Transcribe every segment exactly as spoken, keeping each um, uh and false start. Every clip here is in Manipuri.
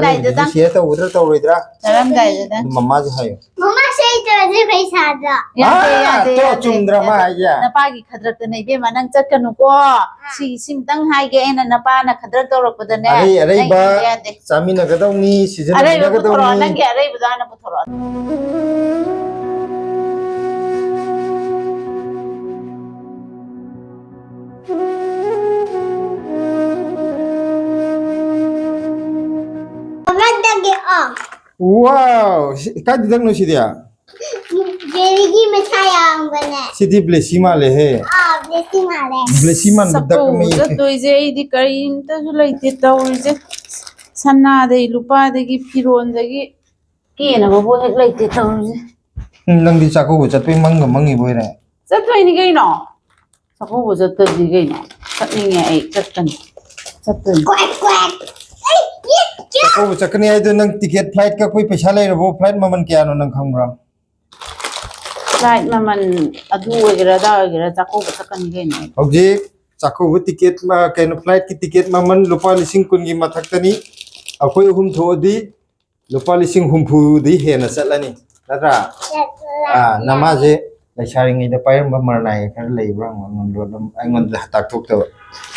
ꯂꯥꯏꯗꯨꯗ꯫ ꯁꯤꯌꯔ ꯇꯧꯒꯗ꯭ꯔꯥ ꯇꯧꯔꯣꯏꯗ꯭ꯔꯥ? ꯆꯥꯔꯝꯗꯥꯏꯗꯨꯗ꯫ ꯑꯗꯨ ꯃꯃꯥꯁꯦ ꯍꯥꯏꯌꯣ꯫ ꯃꯃꯥ, ꯁꯤ ꯇꯧꯔꯗꯤ ꯄꯩꯁꯥꯗꯣ꯫ ꯌꯥꯗꯦ, ꯑꯥ, ꯌꯥꯗꯦ, ꯇꯣ, ꯌꯥꯗꯦ, ꯆꯨꯝꯗ꯭ꯔ ꯃꯥ ꯌꯥꯗꯦ꯫ ꯍꯥꯏꯁꯦ? ꯅꯄꯥꯒꯤ ꯈꯗ꯭ꯔꯛꯇꯅꯦ ꯏꯕꯦꯝꯃ, ꯅꯪ ꯆꯠꯀꯅꯨꯀꯣ꯫ ꯁꯤ, ꯁꯤꯝꯇꯪ ꯍꯥꯏꯒꯦ ꯑꯩꯅ, ꯅꯄꯥꯅ ꯈꯗ꯭ꯔꯛ ꯇꯧꯔꯛꯄꯗꯅꯦ, ꯑꯔꯩ ꯑꯔꯩꯕ ꯅꯪ ꯌꯥꯗꯦ꯫ ꯆꯥꯃꯤꯟꯅꯒꯗꯧꯅꯤ, ꯑꯔꯩꯕ ꯄꯨꯊꯣꯔꯛꯑꯣ, ꯁꯤꯖꯤꯟꯅꯃꯤꯟꯅꯒꯗꯧꯅꯤ꯫ ꯅꯪꯒꯤ ꯑꯔꯩꯕꯗꯣ ꯍꯥꯟꯅ ꯄꯨꯊꯣꯔꯛꯑꯣ꯫ ꯋꯥꯎ! ꯁꯤ, ꯀꯥꯏꯗ ꯅꯪꯅꯣ ꯁꯤꯗꯤ? ꯕꯦꯕꯤꯒꯤ ꯃꯁꯥ ꯌꯥꯎꯔꯝꯕꯅꯦ꯫ ꯁꯤꯗꯤ ꯕ꯭ꯂꯦꯁꯤ ꯃꯥꯜꯂꯦꯍꯦ꯫ ꯑꯥ, ꯕ꯭ꯂꯦꯁꯤ ꯃꯥꯜꯂꯦ꯫ ꯕ꯭ꯂꯦꯁꯤ ꯃꯥꯟꯕ ꯗꯛ ꯑꯃ ꯆꯠꯇꯣꯏꯁꯦ ꯑꯩꯗꯤ ꯀꯔꯤꯝꯇꯁꯨ ꯂꯩꯇꯦ ꯇꯧꯔꯤꯁꯦ꯫ ꯁꯅꯥꯗꯒꯤ ꯂꯨꯄꯥꯗꯒꯤ ꯐꯤꯔꯣꯟꯗꯒꯤ ꯀꯦꯅꯕꯕꯨ ꯍꯦꯛ ꯂꯩꯇꯦ ꯇꯧꯔꯤꯁꯦ꯫ ꯎꯝ, ꯅꯪꯗꯤ ꯆꯥꯛꯀꯧꯕ ꯆꯠꯄꯩ ꯃꯪꯒ ꯃꯪꯉꯤꯕ ꯑꯣꯏꯔꯦ꯫ ꯆꯠꯇꯣꯏꯅꯤ ꯀꯩꯅꯣ꯫ ꯆꯥꯛꯀꯧꯕ ꯆꯠꯇꯗꯤ ꯀꯩꯅꯣ? ꯆꯠꯅꯤꯡꯉꯦ ꯑꯩ, ꯆꯠꯀꯅꯤ꯫ ꯆꯠꯇꯣꯏꯅꯤ꯫ ꯀ꯭ꯋꯦꯛ, ꯀ꯭ꯋꯦꯛ꯫ ꯑꯩ, ꯌꯦ, ꯌꯦ꯫ ꯆꯥꯛꯀꯧꯕ ꯆꯠꯀꯅꯤ ꯍꯥꯏꯗꯣ ꯅꯪ ꯇꯤꯀꯦꯠ ꯐ꯭ꯂꯥꯏꯠ ꯀꯛꯄꯩ ꯄꯩꯁꯥ ꯂꯩꯔꯕꯣ? ꯐ꯭ꯂꯥꯏꯠ ꯃꯃꯜ ꯀꯌꯥꯅꯣ ꯅꯪ ꯈꯪꯕ꯭ꯔꯣ? ꯐ꯭ꯂꯥꯏꯠ ꯃꯃꯜ ꯑꯗꯨ ꯑꯣꯏꯒꯦꯔꯥ ꯑꯗꯥ ꯑꯣꯏꯒꯦꯔꯥ ꯆꯥꯛꯀꯧꯕ ꯆꯠꯀꯅꯤ ꯀꯩꯅꯣ ꯑꯩ꯫ ꯍꯧꯖꯤꯛ ꯆꯥꯛꯀꯧꯕ ꯇꯤꯀꯦꯠ ꯃ-, ꯀꯩꯅꯣ, ꯐ꯭ꯂꯥꯏꯠꯀꯤ ꯇꯤꯀꯦꯠ ꯃꯃꯜ ꯂꯨꯄꯥ ꯂꯤꯁꯤꯡ ꯀꯨꯟꯒꯤ ꯃꯊꯛꯇꯅꯤ꯫ ꯑꯩꯈꯣꯏ ꯑꯍꯨꯝ ꯊꯣꯛꯑꯗꯤ ꯂꯨꯄꯥ ꯂꯤꯁꯤꯡ ꯍꯨꯝꯐꯨꯗꯤ ꯍꯦꯟꯅ ꯆꯠꯂꯅꯤ, ꯅꯠꯇ꯭ꯔꯥ? ꯆꯠꯂꯅꯤ꯫ ꯑꯥ, ꯅꯃꯥꯁꯦ ꯂꯩꯁꯥꯔꯤꯉꯩꯗ ꯄꯥꯏꯔꯝꯕ ꯃꯔꯅꯥꯏ ꯈꯔ ꯂꯩꯕ꯭ꯔꯥ? ꯑꯩꯉꯣꯟꯗ ꯑꯗꯨꯝ, ꯑꯩꯉꯣꯟꯗ ꯇꯥꯛꯊꯣꯛꯇꯕ꯫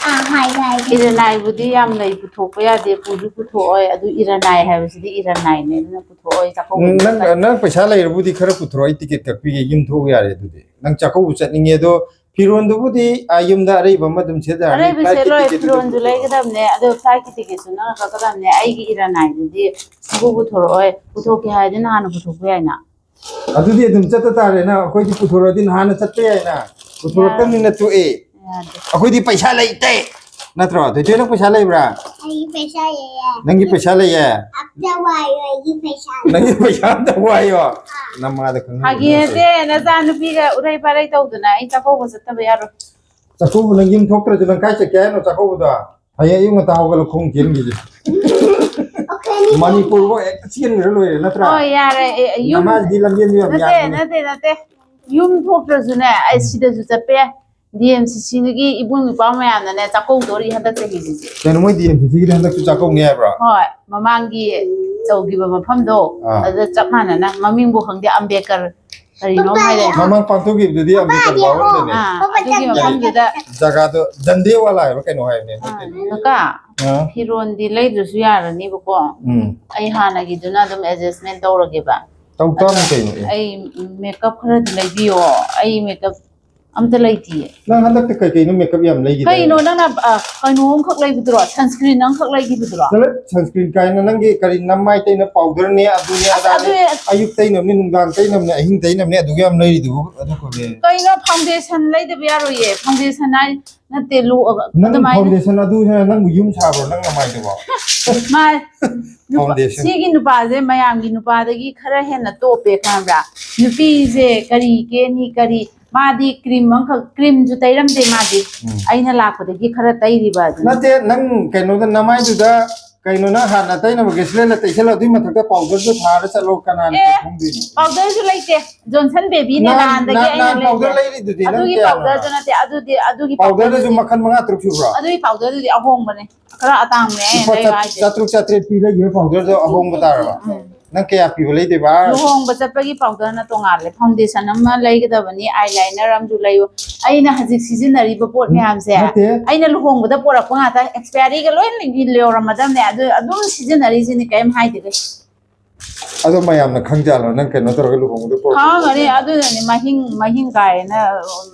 ꯑꯥ, ꯍꯥꯏꯒꯦ, ꯍꯥꯏꯒꯦ꯫ ꯏꯔꯅꯥꯏꯕꯨꯗꯤ ꯌꯥꯝ ꯂꯩ, ꯄꯨꯊꯣꯛꯄ ꯌꯥꯗꯦ, ꯄꯨꯁꯨ ꯄꯨꯊꯣꯛꯑꯣꯏ꯫ ꯑꯗꯨ ꯏꯔꯅꯥꯏ ꯍꯥꯏꯕꯁꯤꯗꯤ ꯏꯔꯅꯥꯏꯅꯦ, ꯑꯗꯨꯅ ꯄꯨꯊꯣꯛꯑꯣꯏ꯫ ꯆꯥꯛꯀꯧꯕ ꯎꯝ, ꯅꯪ, ꯆꯠꯀꯅꯤ꯫ ꯅꯪ ꯄꯩꯁꯥ ꯂꯩꯔꯕꯨꯗꯤ ꯈꯔ ꯄꯨꯊꯣꯔꯛꯑꯣ, ꯑꯩ ꯇꯤꯀꯦꯠ ꯀꯛꯄꯤꯒꯦ, ꯌꯨꯝ ꯊꯣꯛꯎ ꯌꯥꯔꯦ ꯑꯗꯨꯗꯤ꯫ ꯅꯪ ꯆꯥꯛꯀꯧꯕ ꯆꯠꯅꯤꯡꯉꯦ ꯑꯗꯣ, ꯐꯤꯔꯣꯟꯗꯨꯕꯨꯗꯤ, ꯑꯥ, ꯌꯨꯝꯗ ꯑꯔꯩꯕ ꯑꯃ ꯑꯗꯨꯝ ꯁꯦꯠ ꯌꯥꯔꯅꯤ꯫ ꯑꯔꯩꯕ ꯐ꯭ꯂꯥꯏꯠꯀꯤ ꯁꯦꯠꯂꯣꯏ, ꯇꯤꯀꯦꯠꯇꯨꯗꯤ ꯐꯤꯔꯣꯟꯁꯨ ꯄꯨꯊꯣꯛꯑꯣ꯫ ꯂꯩꯒꯗꯕꯅꯦ, ꯑꯗꯣ ꯐ꯭ꯂꯥꯏꯠꯀꯤ ꯇꯤꯀꯦꯠꯁꯨ ꯅꯪꯅ ꯀꯛꯀꯗꯕꯅꯦ꯫ ꯑꯩꯒꯤ ꯏꯔꯅꯥꯏꯗꯨꯗꯤ ꯁꯨꯡꯄꯨ ꯄꯨꯊꯣꯔꯛꯑꯣꯏ, ꯄꯨꯊꯣꯛꯀꯦ ꯍꯥꯏꯔꯗꯤ ꯅꯍꯥꯟꯅ ꯄꯨꯊꯣꯛꯄ ꯌꯥꯏꯅ꯫ ꯑꯗꯨꯗꯤ ꯑꯗꯨꯝ ꯆꯠꯇ ꯇꯥꯔꯦꯅ, ꯑꯩꯈꯣꯏꯗꯤ ꯄꯨꯊꯣꯔꯛꯑꯗꯤ ꯅꯍꯥꯟꯅ ꯆꯠꯄ ꯌꯥꯏꯅ, ꯄꯨꯊꯣꯔꯛꯇꯕꯅꯤꯅ ꯌꯥꯗꯦ꯫ ꯇꯣꯛꯑꯦ꯫ ꯌꯥꯗꯦ꯫ ꯑꯩꯈꯣꯏꯗꯤ ꯄꯩꯁꯥ ꯂꯩꯇꯦ, ꯅꯠꯇ꯭ꯔꯣ? ꯊꯣꯏꯊꯣꯏ, ꯅꯪ ꯄꯩꯁꯥ ꯂꯩꯕ꯭ꯔꯥ? ꯑꯩꯒꯤ ꯄꯩꯁꯥ ꯂꯩꯌꯦ꯫ ꯅꯪꯒꯤ ꯄꯩꯁꯥ ꯂꯩꯌꯦ? ꯑꯝꯇ ꯋꯥꯏꯌꯣ, ꯑꯩꯒꯤ ꯄꯩꯁꯥ꯫ ꯅꯪꯒꯤ ꯄꯩꯁꯥ ꯑꯝꯇ ꯋꯥꯏꯌꯣ꯫ ꯑꯥ꯫ ꯅꯃꯥꯗ ꯈꯪꯍꯟꯒꯅꯨ꯫ ꯐꯥꯒꯤ ꯅꯠꯇꯦ, ꯅꯆꯥ ꯅꯨꯄꯤꯒ ꯎꯔꯩ ꯄꯥꯔꯩ ꯇꯧꯗꯅ ꯑꯩ ꯆꯥꯛꯀꯧꯕ ꯆꯠꯇꯕ ꯌꯥꯔꯣꯏ꯫ ꯆꯥꯛꯀꯧꯕ ꯅꯪ ꯌꯨꯝ ꯊꯣꯛꯇ꯭ꯔꯗꯤ ꯅꯪ ꯀꯥꯏ ꯆꯠꯀꯦ ꯍꯥꯏꯅꯣ ꯆꯥꯛꯀꯧꯕꯗꯣ? ꯍꯌꯦꯡ ꯑꯌꯨꯛ ꯉꯟꯇꯥ ꯍꯧꯒꯠꯂ ꯈꯣꯡ ꯆꯦꯟꯈꯤꯁꯦ꯫ ꯑꯩꯈꯣꯏ ꯑꯅꯤ ꯃꯅꯤꯄꯨꯔꯕꯨ ꯍꯦꯛꯇ ꯆꯦꯟꯈ꯭ꯔ ꯂꯣꯏꯔꯦ, ꯅꯠꯇ꯭ꯔꯥ? ꯍꯣꯏ, ꯌꯥꯔꯦ꯫ ꯑꯦ, ꯌꯨꯝ ꯅꯃꯥꯗꯤ ꯂꯝꯖꯦꯟꯁꯨ ꯌꯥꯝ ꯅꯠꯇꯦ, ꯌꯥꯡꯕꯅꯦ꯫ ꯅꯠꯇꯦ, ꯅꯠꯇꯦ꯫ ꯌꯨꯝ ꯊꯣꯛꯇ꯭ꯔꯁꯨꯅꯦ, ꯑꯩ ꯎꯝ꯫ ꯁꯤꯗꯁꯨ ꯆꯠꯄ ꯌꯥꯏ꯫ ꯗꯤ ꯑꯦꯝ ꯁꯤ ꯁꯤꯒꯤ ꯏꯕꯨꯡ ꯏꯄ꯭ꯋꯥ ꯃꯌꯥꯝꯅꯅꯦ ꯆꯥꯛꯀꯧꯗꯣꯔꯤ ꯍꯟꯗꯛ ꯆꯍꯤꯁꯤꯗꯤ꯫ ꯀꯩꯅꯣ, ꯃꯣꯏ ꯗꯤ ꯑꯦꯝ ꯁꯤ ꯁꯤꯒꯤꯗꯤ ꯍꯟꯗꯛꯁꯨ ꯆꯥꯛꯀꯧꯅꯤ ꯍꯥꯏꯕ꯭ꯔꯣ? ꯍꯣꯏ, ꯃꯃꯥꯡꯒꯤ ꯆꯧꯈꯤꯕ ꯃꯐꯝꯗꯣ ꯑꯥ꯫ ꯑꯗꯨꯗ ꯆꯞ ꯃꯥꯟꯅꯅ, ꯃꯃꯤꯡꯕꯨ ꯈꯪꯗꯦ, ꯑꯝꯕꯦꯗꯀꯔ ꯀꯔꯤꯅꯣꯝ ꯍꯥꯏꯗꯥꯏꯅꯦ꯫ ꯃꯃꯥꯡ ꯄꯥꯡꯊꯣꯛꯈꯤꯕꯗꯨꯗꯤ ꯑꯝꯕꯦꯗꯀꯔ ꯚꯥꯋꯟꯗꯅꯦ꯫ ꯑꯥ, ꯑꯗꯨꯒꯤ ꯃꯐꯝꯗꯨꯗ ꯖꯒꯥꯗꯣ ꯖꯟꯗꯦꯋꯥꯂꯥ ꯍꯥꯏꯕ ꯀꯩꯅꯣ ꯍꯥꯏꯕꯅꯦ꯫ ꯑꯥ, ꯀꯀꯥ, ꯑꯥ꯫ ꯐꯤꯔꯣꯟꯗꯤ ꯂꯩꯗ꯭ꯔꯁꯨ ꯌꯥꯔꯅꯤꯕꯀꯣ꯫ ꯎꯝ꯫ ꯑꯩ ꯍꯥꯟꯅꯒꯤꯗꯨꯅ ꯑꯗꯨꯝ ꯑꯦꯗꯖꯁꯃꯦꯟ ꯇꯧꯔꯒꯦꯕ꯫ ꯇꯧ ꯇꯥꯕꯅꯤ ꯀꯩꯅꯣ꯫ ꯑꯦ꯫ ꯑꯩ ꯃꯦꯀꯞ ꯈꯔꯗꯤ ꯂꯩꯕꯤꯌꯣ꯫ ꯑꯩ ꯃꯦꯀꯞ ꯑꯝꯇ ꯂꯩꯇꯤꯌꯦ꯫ ꯅꯪ ꯍꯟꯗꯛꯇ ꯀꯩ ꯀꯩꯅꯣ ꯃꯦꯀꯞ ꯌꯥꯝ ꯂꯩꯈꯤꯗꯥꯏꯅꯦ? ꯀꯩꯅꯣ ꯅꯪꯅ, ꯑ, ꯀꯩꯅꯣ ꯑꯃꯈꯛ ꯂꯩꯕꯗꯨꯔꯣ? ꯁꯟꯁꯀ꯭ꯔꯤꯟ ꯑꯃꯈꯛ ꯂꯩꯈꯤꯕꯗꯨꯔꯣ? ꯆꯠꯂꯣ, ꯁꯟꯁꯀ꯭ꯔꯤꯟ ꯀꯥꯏꯅ ꯅꯪꯒꯤ ꯀꯔꯤ ꯅꯃꯥꯏ ꯇꯩꯅ ꯄꯥꯎꯗꯔꯅꯦ, ꯑꯗꯨꯅꯦ, ꯑꯁ, ꯑꯗꯥꯅꯦ, ꯑꯗꯨ ꯑꯌꯨꯛ ꯇꯩꯅꯕꯅꯦ, ꯅꯨꯡꯗꯥꯡ ꯇꯩꯅꯕꯅꯦ, ꯑꯍꯤꯡ ꯇꯩꯅꯕꯅꯦ, ꯑꯗꯨꯒ ꯌꯥꯝ ꯂꯩꯔꯤꯗꯨꯕꯨ ꯑꯗꯨ ꯈꯛꯅꯦ꯫ ꯀꯩꯅꯣ, ꯐꯥꯎꯟꯗꯦꯁꯟ ꯂꯩꯗꯕ ꯌꯥꯔꯣꯏꯌꯦ꯫ ꯐꯥꯎꯟꯗꯦꯁꯟ ꯍꯥꯏ ꯅꯠꯇꯦ, ꯂꯣꯛꯑꯒ ꯅꯪ ꯑꯗꯨꯃꯥꯏꯅ꯫ ꯐꯥꯎꯟꯗꯦꯁꯟ ꯑꯗꯨ ꯅꯪꯕꯨ ꯌꯨꯝ ꯁꯥꯕ꯭ꯔꯣ ꯅꯪ ꯅꯃꯥꯏꯗꯨꯕꯣ? ꯃꯥ ꯅꯨꯄꯥ-, ꯐꯥꯎꯟꯗꯦꯁꯟ꯫ ꯁꯤꯒꯤ ꯅꯨꯄꯥꯁꯦ ꯃꯌꯥꯝꯒꯤ ꯅꯨꯄꯥꯗꯒꯤ ꯈꯔ ꯍꯦꯟꯅ ꯇꯣꯞꯄꯦ, ꯈꯪꯕ꯭ꯔꯥ? ꯅꯨꯄꯤꯁꯦ ꯀꯔꯤ ꯀꯦꯅꯤ, ꯀꯔꯤ, ꯃꯥꯗꯤ ꯀ꯭ꯔꯤꯝ ꯑꯃꯈꯛ, ꯀ꯭ꯔꯤꯝꯁꯨ ꯇꯩꯔꯝꯗꯦ ꯃꯥꯗꯤ꯫ ꯎꯝ꯫ ꯑꯩꯅ ꯂꯥꯛꯄꯗꯒꯤ ꯈꯔ ꯇꯩꯔꯤꯕ ꯑꯗꯨꯅꯤ꯫ ꯅꯠꯇꯦ, ꯅꯪ ꯀꯩꯅꯣꯗ ꯅꯃꯥꯏꯗꯨꯗ ꯀꯩꯅꯣ ꯅꯪ ꯍꯥꯟꯅ ꯇꯩꯅꯕ ꯒꯦꯁꯂꯦꯟꯗ ꯇꯩꯁꯜꯂꯣ, ꯑꯗꯨꯏ ꯃꯊꯛꯇ ꯄꯥꯎꯗꯔꯗꯣ ꯊꯥꯔ ꯆꯠꯂꯣ, ꯀꯅꯥꯅ ꯑꯦ, ꯈꯪꯗꯣꯏꯅꯣ? ꯄꯥꯎꯗꯔꯁꯨ ꯂꯩꯇꯦ, ꯖꯣꯟꯁꯟ ꯕꯦꯕꯤꯅꯦ ꯅꯍꯥꯟ, ꯅꯍꯥꯟꯗꯒꯤ ꯅꯍꯥꯟ, ꯑꯩꯅ ꯅꯍꯥꯟ ꯄꯥꯎꯗꯔ ꯂꯩꯁꯦ꯫ ꯂꯩꯔꯤꯗꯨꯗꯤ ꯅꯪ ꯑꯗꯨꯒꯤ ꯀꯌꯥꯅꯣ? ꯄꯥꯎꯗꯔꯗꯨ ꯅꯠꯇꯦ, ꯑꯗꯨꯗꯤ, ꯑꯗꯨꯒꯤ ꯄꯥꯎꯗꯔꯗꯁꯨ ꯄꯥꯎꯗꯔꯗꯨꯗꯤ, ꯃꯈꯜ ꯃꯉꯥ ꯇꯔꯨꯛ ꯁꯨꯕ꯭ꯔꯣ? ꯑꯗꯨꯒꯤ ꯄꯥꯎꯗꯔꯗꯨꯗꯤ ꯑꯍꯣꯡꯕꯅꯦ, ꯈꯔ ꯑꯇꯥꯡꯕꯅꯦ ꯑꯩꯅ ꯂꯨꯄꯥ ꯂꯩꯕ ꯍꯥꯏꯁꯦ꯫ ꯆꯥꯇ꯭ꯔꯨꯛ ꯆꯥꯇ꯭ꯔꯦꯠ ꯄꯤ ꯂꯩꯈꯤꯕ ꯄꯥꯎꯗꯔꯗꯣ ꯑꯍꯣꯡꯕ ꯇꯥꯔꯕ? ꯎꯝ꯫ ꯅꯪ ꯀꯌꯥ ꯄꯤꯕ ꯂꯩꯗꯣꯏꯕ? ꯂꯨꯍꯣꯡꯕ ꯆꯠꯄꯒꯤ ꯄꯥꯎꯗꯔꯅ ꯇꯣꯉꯥꯜꯂꯦ, ꯐꯥꯎꯟꯗꯦꯁꯟ ꯑꯃ ꯂꯩꯒꯗꯕꯅꯤ, ꯑꯥꯏ ꯂꯥꯏꯅꯔ ꯑꯃꯁꯨ ꯂꯩꯌꯨ꯫ ꯑꯩꯅ ꯍꯧꯖꯤꯛ ꯁꯤꯖꯤꯟꯅꯔꯤꯕ ꯄꯣꯠ ꯃꯌꯥꯝꯁꯦ ꯅꯠꯇꯦ꯫ ꯑꯩꯅ ꯂꯨꯍꯣꯡꯕꯗ ꯄꯨꯔꯛꯄ ꯉꯥꯛꯇ, ꯑꯦꯛꯁꯄꯥꯏꯔꯤꯒ ꯂꯣꯏ ꯌꯧꯔꯝꯃꯗꯕꯅꯦ, ꯑꯗꯨ ꯑꯗꯨꯝ ꯁꯤꯖꯤꯟꯅꯔꯤꯁꯤꯅꯤ, ꯀꯔꯤꯝ ꯍꯥꯏꯗꯦ꯫ ꯑꯗꯣ ꯃꯌꯥꯝꯅ ꯈꯪꯖꯥꯠꯂꯣ ꯅꯪ ꯀꯩꯅꯣ ꯇꯧꯔꯒ ꯂꯨꯍꯣꯡꯕꯗ ꯄꯨꯔꯛꯄ ꯈꯪꯉꯝꯒꯅꯤ, ꯄꯣꯠ? ꯑꯗꯨꯅꯅꯦ ꯃꯍꯤꯡ, ꯃꯍꯤꯡ ꯀꯥꯏꯅ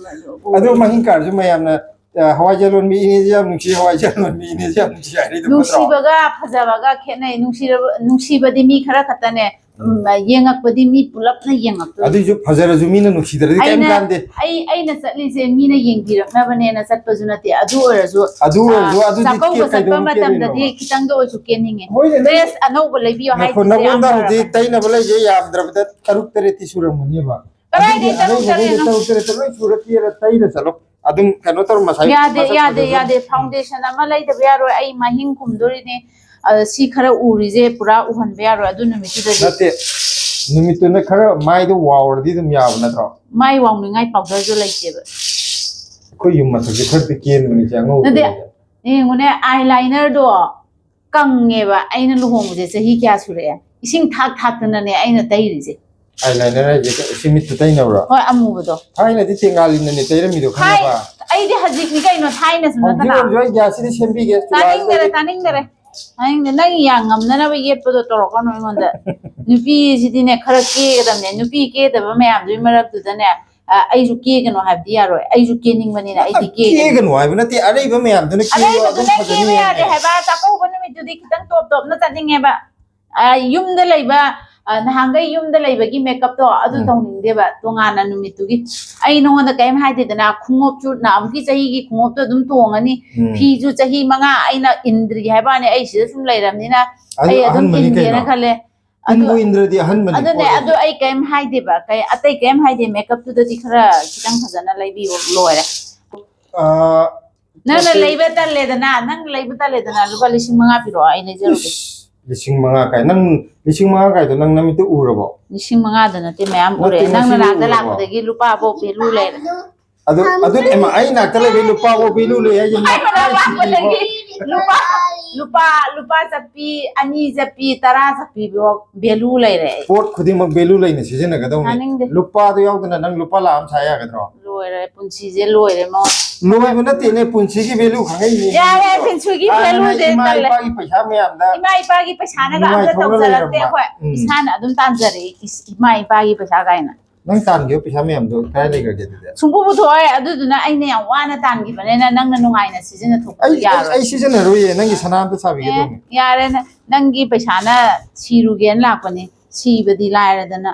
ꯑꯗꯣ ꯃꯍꯤꯡ ꯀꯥꯔꯁꯨ ꯃꯌꯥꯝꯅ, ꯑ, ꯍꯋꯥꯏꯖꯥꯔ ꯂꯣꯟꯕꯤ ꯏꯅꯦꯁꯦ ꯌꯥꯝ ꯅꯨꯡꯁꯤ, ꯍꯋꯥꯏꯖꯥꯔ ꯂꯣꯟꯕꯤ ꯏꯅꯦꯁꯦ ꯌꯥꯝ ꯅꯨꯡꯁꯤ ꯍꯥꯏꯔꯤꯗꯣ ꯅꯠꯇ꯭ꯔꯣ? ꯅꯨꯡꯁꯤꯕꯒ ꯐꯖꯕꯒ ꯈꯦꯠꯅꯩ꯫ ꯅꯨꯡꯁꯤꯔꯕ-, ꯅꯨꯡꯁꯤꯕꯗꯤ ꯃꯤ ꯈꯔ ꯈꯛꯇꯅꯦ, ꯎꯝ, ꯌꯦꯡꯉꯛꯄꯗꯤ ꯃꯤ ꯄꯨꯂꯞꯅ ꯌꯦꯡꯉꯛꯇꯣꯏꯅꯤ꯫ ꯑꯗꯨꯏꯁꯨ ꯐꯖꯔꯁꯨ ꯃꯤꯅ ꯅꯨꯡꯁꯤꯗ꯭ꯔꯗꯤ ꯀꯩꯝ ꯑꯩꯅ, ꯀꯥꯟꯗꯦ꯫ ꯑꯩ, ꯑꯩꯅ ꯆꯠꯂꯤꯁꯦ ꯃꯤꯅ ꯌꯦꯡꯕꯤꯔꯛꯅꯕꯅꯦꯅ ꯆꯠꯄꯁꯨ ꯅꯠꯇꯦ꯫ ꯑꯗꯨ ꯑꯣꯏꯔꯁꯨ, ꯑꯗꯨ ꯑꯣꯏꯔꯁꯨ ꯑ, ꯑꯗꯨꯗꯤ ꯆꯥꯛꯀꯧꯕ ꯀꯩ-, ꯆꯠꯄ ꯀꯩꯗꯧꯕ ꯃꯇꯝꯗꯗꯤ ꯀꯦꯗꯣꯏꯅꯣꯕ? ꯈꯤꯇꯪꯗ ꯑꯣꯏꯔꯁꯨ ꯀꯦꯅꯤꯡꯉꯦ꯫ ꯍꯣꯏꯅꯦ, ꯅꯪ ꯗ꯭ꯔꯦꯁ ꯑꯅꯧꯕ ꯂꯩꯕꯤꯌꯣ ꯅꯈꯣ-, ꯍꯥꯏꯁꯤꯁꯦ ꯅꯉꯣꯟꯗ ꯌꯥꯝ ꯍꯧꯖꯤꯛ ꯐꯔꯕꯅꯦ꯫ ꯇꯩꯅꯕ ꯂꯩꯁꯦ ꯌꯥꯝꯗ꯭ꯔꯕꯗ ꯇꯔꯨꯛ ꯇꯔꯦꯠꯇꯤ ꯁꯨꯔꯝꯒꯅꯦꯕ꯫ ꯀꯗꯥꯏꯗꯒꯤ ꯑꯗꯨꯗꯤ ꯇꯔꯨꯛ ꯑꯔꯩꯕꯈꯩꯗꯤ ꯇꯔꯦꯠꯅꯣ? ꯇꯔꯨꯛ ꯇꯔꯦꯠꯇ ꯂꯣꯏ ꯁꯨꯔ ꯀꯦꯔ ꯇꯩꯔ ꯆꯠꯂꯣ꯫ ꯑꯗꯨꯝ ꯀꯩꯅꯣ ꯇꯧꯔ ꯃꯁꯥꯏ ꯌꯥꯗꯦ, ꯃꯁꯛ ꯌꯥꯗꯦ, ꯐꯖꯗꯣꯏꯅꯤ꯫ ꯌꯥꯗꯦ꯫ ꯐꯥꯎꯟꯗꯦꯁꯟ ꯑꯃ ꯂꯩꯗꯕ ꯌꯥꯔꯣꯏ꯫ ꯑꯩ ꯃꯍꯤꯡ ꯈꯨꯝꯗꯣꯔꯤꯅꯦ꯫ ꯑ, ꯁꯤ ꯈꯔ ꯎꯔꯤꯁꯦ ꯄꯨꯔꯥ ꯎꯍꯟꯕ ꯌꯥꯔꯣꯏ ꯑꯗꯨ ꯅꯨꯃꯤꯠꯇꯨꯗꯗꯤ꯫ ꯅꯠꯇꯦ, ꯅꯨꯃꯤꯠꯇꯨꯅ ꯈꯔ ꯃꯥꯏꯗꯣ ꯋꯥꯎꯔꯗꯤ ꯑꯗꯨꯝ ꯌꯥꯕ ꯅꯠꯇ꯭ꯔꯣ? ꯃꯥꯏ ꯋꯥꯎꯅꯤꯡꯉꯥꯏ ꯄꯥꯎꯗꯔꯁꯨ ꯂꯩꯇꯦꯕ꯫ ꯑꯩꯈꯣꯏ ꯌꯨꯝ ꯃꯊꯛꯁꯦ ꯈꯔꯗꯤ ꯀꯦꯟꯕꯅꯤ ꯏꯆꯦ, ꯑꯉꯧꯕ ꯅꯠꯇꯦ꯫ ꯇꯩꯕꯁꯦ꯫ ꯌꯦꯡꯉꯨꯅꯦ, ꯑꯥꯏ ꯂꯥꯏꯅꯔꯗꯣ ꯀꯪꯉꯦꯕ꯫ ꯑꯩꯅ ꯂꯨꯍꯣꯡꯕꯁꯦ ꯆꯍꯤ ꯀꯌꯥ ꯁꯨꯔꯛꯑꯦ? ꯏꯁꯤꯡ ꯊꯥꯛ ꯊꯥꯛꯇꯅꯅꯦ ꯑꯩꯅ ꯇꯩꯔꯤꯁꯦ꯫ ꯑꯥꯏ ꯂꯥꯏꯅꯔ ꯍꯥꯏꯁꯦ ꯁꯤ ꯃꯤꯠꯇ ꯇꯩꯅꯕ꯭ꯔꯣ? ꯍꯣꯏ, ꯑꯃꯨꯕꯗꯣ꯫ ꯊꯥꯏꯅꯗꯤ ꯇꯦꯡꯉꯥꯂꯤꯅꯅꯦ ꯇꯩꯔꯝꯃꯤꯗꯣ, ꯊꯥꯏ-, ꯈꯪꯉꯕ? ꯑꯩꯗꯤ ꯍꯧꯖꯤꯛꯅꯤ ꯀꯩꯅꯣ, ꯊꯥꯏꯅꯁꯨ ꯍꯧꯖꯤꯛ ꯅꯠꯇꯅ꯫ ꯑꯣꯏꯔꯁꯨ ꯑꯩ ꯒ꯭ꯌꯥꯁꯁꯤꯗꯤ ꯁꯦꯝꯕꯤꯒꯦ, ꯇꯥꯅꯤꯡꯗꯔꯦ, ꯆꯨꯂꯥꯁꯤꯗ꯫ ꯇꯥꯅꯤꯡꯗꯔꯦ, ꯇꯥꯅꯤꯡꯗꯦ꯫ ꯅꯪ ꯌꯥꯝ ꯉꯝꯅꯅꯕ ꯌꯦꯠꯄꯗꯣ ꯇꯧꯔꯛꯀꯅꯨ ꯑꯩꯉꯣꯟꯗ꯫ ꯅꯨꯄꯤꯁꯤꯗꯤꯅꯦ, ꯈꯔ ꯀꯦꯒꯗꯕꯅꯦ꯫ ꯅꯨꯄꯤ ꯀꯦꯗꯕ ꯃꯌꯥꯝꯗꯨꯒꯤ ꯃꯔꯛꯇꯨꯗꯅꯦ, ꯑ, ꯑꯩꯁꯨ ꯀꯦꯒꯅꯨ ꯍꯥꯏꯕꯗꯤ ꯌꯥꯔꯣꯏ꯫ ꯑꯩꯁꯨ ꯀꯦꯅꯤꯡꯕꯅꯤꯅ ꯑꯩꯗꯤ ꯀꯦꯒꯅꯤ꯫ ꯀꯦꯒꯅꯨ ꯍꯥꯏꯕ ꯅꯠꯇꯦ, ꯑꯔꯩꯕ ꯃꯌꯥꯝꯗꯨꯅ ꯀꯦꯌꯣ, ꯑꯗꯨꯝ ꯑꯔꯩꯕꯗꯨꯅ ꯐꯖꯅꯤ ꯀꯦꯕ ꯌꯥꯗꯦ ꯍꯥꯏꯕꯅꯦ꯫ ꯍꯥꯏꯕ꯫ ꯆꯥꯛꯀꯧꯕ ꯅꯨꯃꯤꯠꯇꯨꯗꯤ ꯈꯤꯇꯪ ꯇꯣꯞ ꯇꯣꯞꯅ ꯆꯠꯅꯤꯡꯉꯦꯕ꯫ ꯑ, ꯌꯨꯝꯗ ꯂꯩꯕ, ꯑ, ꯅꯍꯥꯟꯈꯩ ꯌꯨꯝꯗ ꯂꯩꯕꯒꯤ ꯃꯦꯀꯞꯇꯣ ꯑꯗꯨ ꯎꯝ꯫ ꯇꯧꯅꯤꯡꯗꯦꯕ꯫ ꯇꯣꯉꯥꯟꯅ ꯅꯨꯃꯤꯠꯇꯨꯒꯤ ꯑꯩ ꯅꯉꯣꯟꯗ ꯀꯔꯤꯝ ꯍꯥꯏꯗꯦꯗꯅ, ꯈꯣꯡꯎꯞꯁꯨ ꯅꯍꯥꯟꯃꯨꯛꯀꯤ ꯆꯍꯤꯒꯤ ꯈꯣꯡꯎꯞꯇꯣ ꯑꯗꯨꯝ ꯇꯣꯡꯉꯅꯤ꯫ ꯎꯝ꯫ ꯐꯤꯁꯨ ꯆꯍꯤ ꯃꯉꯥ ꯑꯩꯅ ꯏꯟꯗ꯭ꯔꯤ ꯍꯥꯏꯕ ꯋꯥꯅꯤ, ꯑꯩ ꯁꯤꯗ ꯁꯨꯝ ꯂꯩꯔꯕꯅꯤꯅ ꯑꯗꯨ ꯑꯩ ꯑꯗꯨꯝ ꯑꯍꯟꯕꯅꯤ ꯏꯟꯒꯦꯅ ꯀꯩꯅꯣ꯫ ꯈꯜꯂꯦ꯫ ꯑꯗꯨ ꯏꯟꯕꯨ ꯏꯟꯗ꯭ꯔꯗꯤ ꯑꯍꯟꯕꯅꯤ ꯑꯗꯨꯅꯦ, ꯄꯣꯠ ꯑꯗꯨ ꯑꯗꯨꯗꯤ꯫ ꯑꯩ ꯀꯔꯤꯝ ꯍꯥꯏꯗꯦꯕ, ꯀꯩ-, ꯑꯇꯩ ꯀꯔꯤꯝ ꯍꯥꯏꯗꯦ꯫ ꯃꯦꯀꯞꯇꯨꯗꯗꯤ ꯈꯔ ꯈꯤꯇꯪ ꯐꯖꯅ ꯂꯩꯕꯤꯌꯣ, ꯂꯣꯏꯔꯦ꯫ ꯑꯥ, ꯅꯪꯅ ꯅꯠꯇꯦ꯫ ꯂꯩꯕ ꯇꯜꯂꯦꯗꯅ, ꯅꯪ ꯂꯩꯕ ꯇꯜꯂꯦꯗꯅ, ꯂꯨꯄꯥ ꯂꯤꯁꯤꯡ ꯃꯉꯥ ꯄꯤꯔꯛꯑꯣ, ꯑꯩ ꯂꯩꯖꯔꯒꯦ꯫ ꯏꯁ, ꯂꯤꯁꯤꯡ ꯃꯉꯥ ꯀꯥꯏ? ꯅꯪ ꯂꯤꯁꯤꯡ ꯃꯉꯥ ꯀꯥꯏꯗꯣ ꯅꯪ ꯅꯃꯤꯠꯇ ꯎꯔꯕꯣ? ꯂꯤꯁꯤꯡ ꯃꯉꯥꯗ ꯅꯠꯇꯦ, ꯃꯌꯥꯝ ꯅꯠꯇꯦ, ꯎꯔꯦ꯫ ꯅꯪ ꯉꯁꯤ ꯅꯅꯥꯛꯇ ꯎꯔꯕꯣ? ꯂꯥꯛꯄꯗꯒꯤ ꯂꯨꯄꯥ ꯕꯣꯛ ꯚꯦꯂꯨ ꯂꯩꯔꯦ꯫ ꯑꯗꯨ, ꯑꯗꯨ, ꯑꯦꯃ, ꯑꯩ ꯅꯥꯛꯇ ꯂꯩꯕꯩ ꯂꯨꯄꯥ ꯕꯣꯛ ꯚꯦꯂꯨ ꯂꯩ ꯍꯥꯏꯁꯦ ꯑꯩ ꯅꯪ ꯃꯅꯥꯛ ꯍꯥꯏꯁꯤꯗꯤꯕꯣ꯫ ꯂꯥꯛꯄꯗꯒꯤ ꯂꯨꯄꯥ, ꯂꯨꯄꯥ, ꯂꯨꯄꯥ ꯆꯠꯄꯤ, ꯑꯅꯤ ꯆꯠꯄꯤ, ꯇꯔꯥ ꯆꯠꯄꯤ ꯕꯣꯛ ꯚꯦꯂꯨ ꯂꯩꯔꯦ ꯑꯩ꯫ ꯄꯣꯠ ꯈꯨꯗꯤꯡꯃꯛ ꯚꯦꯂꯨ ꯂꯩꯅ ꯁꯤꯖꯤꯟꯅꯒꯗꯧꯅꯤ꯫ ꯇꯥꯅꯤꯡꯗꯦ꯫ ꯂꯨꯄꯥꯗꯣ ꯌꯥꯎꯗꯅ ꯅꯪ ꯂꯨꯄꯥ ꯂꯥꯛ ꯑꯃ ꯁꯥ ꯌꯥꯒꯗ꯭ꯔꯣ? ꯂꯣꯏꯔꯦ, ꯄꯨꯟꯁꯤꯁꯦ ꯂꯣꯏꯔꯦ, ꯃꯉꯣꯟ-, ꯂꯣꯏꯕ ꯅꯠꯇꯦꯅꯦ, ꯄꯨꯟꯁꯤꯒꯤ ꯚꯦꯂꯨ ꯈꯪꯉꯛꯏꯅꯦ꯫ ꯌꯥꯔꯦ, ꯄꯨꯟꯁꯤꯒꯤ ꯍꯥꯟꯅ ꯚꯦꯂꯨꯁꯦ ꯏꯃꯥ ꯇꯜꯂꯦ꯫ ꯏꯄꯥꯒꯤ ꯄꯩꯁꯥ ꯃꯌꯥꯝꯗ ꯏꯃꯥ ꯏꯄꯥꯒꯤ ꯄꯩꯁꯥꯅꯒ ꯑꯝꯇ ꯅꯨꯡꯉꯥꯏꯊꯣꯛꯅ ꯇꯧꯖꯔꯛꯇꯦ ꯂꯩꯔꯝꯕ꯫ ꯑꯩꯈꯣꯏ꯫ ꯎꯝ꯫ ꯏꯁꯥꯅ ꯑꯗꯨꯝ ꯇꯥꯟꯖꯔꯛꯏ꯫ ꯏꯁ, ꯏꯃꯥ ꯏꯄꯥꯒꯤ ꯄꯩꯁꯥ ꯀꯥꯏꯅ꯫ ꯅꯪ ꯇꯥꯟꯈꯤꯕ ꯄꯩꯁꯥ ꯃꯌꯥꯝꯗꯣ ꯀꯗꯥꯏ ꯂꯩꯈ꯭ꯔꯒꯦ ꯑꯗꯨꯗꯤ? ꯁꯨꯡꯄꯨ ꯄꯨꯊꯣꯛꯑꯣꯏ꯫ ꯑꯗꯨꯗꯨꯅ ꯑꯩꯅ ꯌꯥꯝ ꯋꯥꯅ ꯇꯥꯟꯈꯤꯕꯅꯤꯅ ꯅꯪꯅ ꯅꯨꯡꯉꯥꯏꯅ ꯁꯤꯖꯤꯟꯅꯊꯣꯛꯄꯗꯣ ꯑꯩ, ꯑꯩ, ꯌꯥꯔꯣꯏ꯫ ꯑꯩ ꯁꯤꯖꯤꯟꯅꯔꯣꯏꯌꯦ, ꯅꯪꯒꯤ ꯁꯅꯥ ꯑꯝꯇ ꯁꯥꯕꯤꯒꯦ ꯑꯦ, ꯇꯧꯅꯤ꯫ ꯌꯥꯔꯦ, ꯅ-, ꯅꯪꯒꯤ ꯄꯩꯁꯥꯅ ꯁꯤꯔꯨꯒꯦꯅ ꯂꯥꯛꯄꯅꯤ, ꯁꯤꯕꯗꯤ ꯂꯥꯏꯔꯗꯅ꯫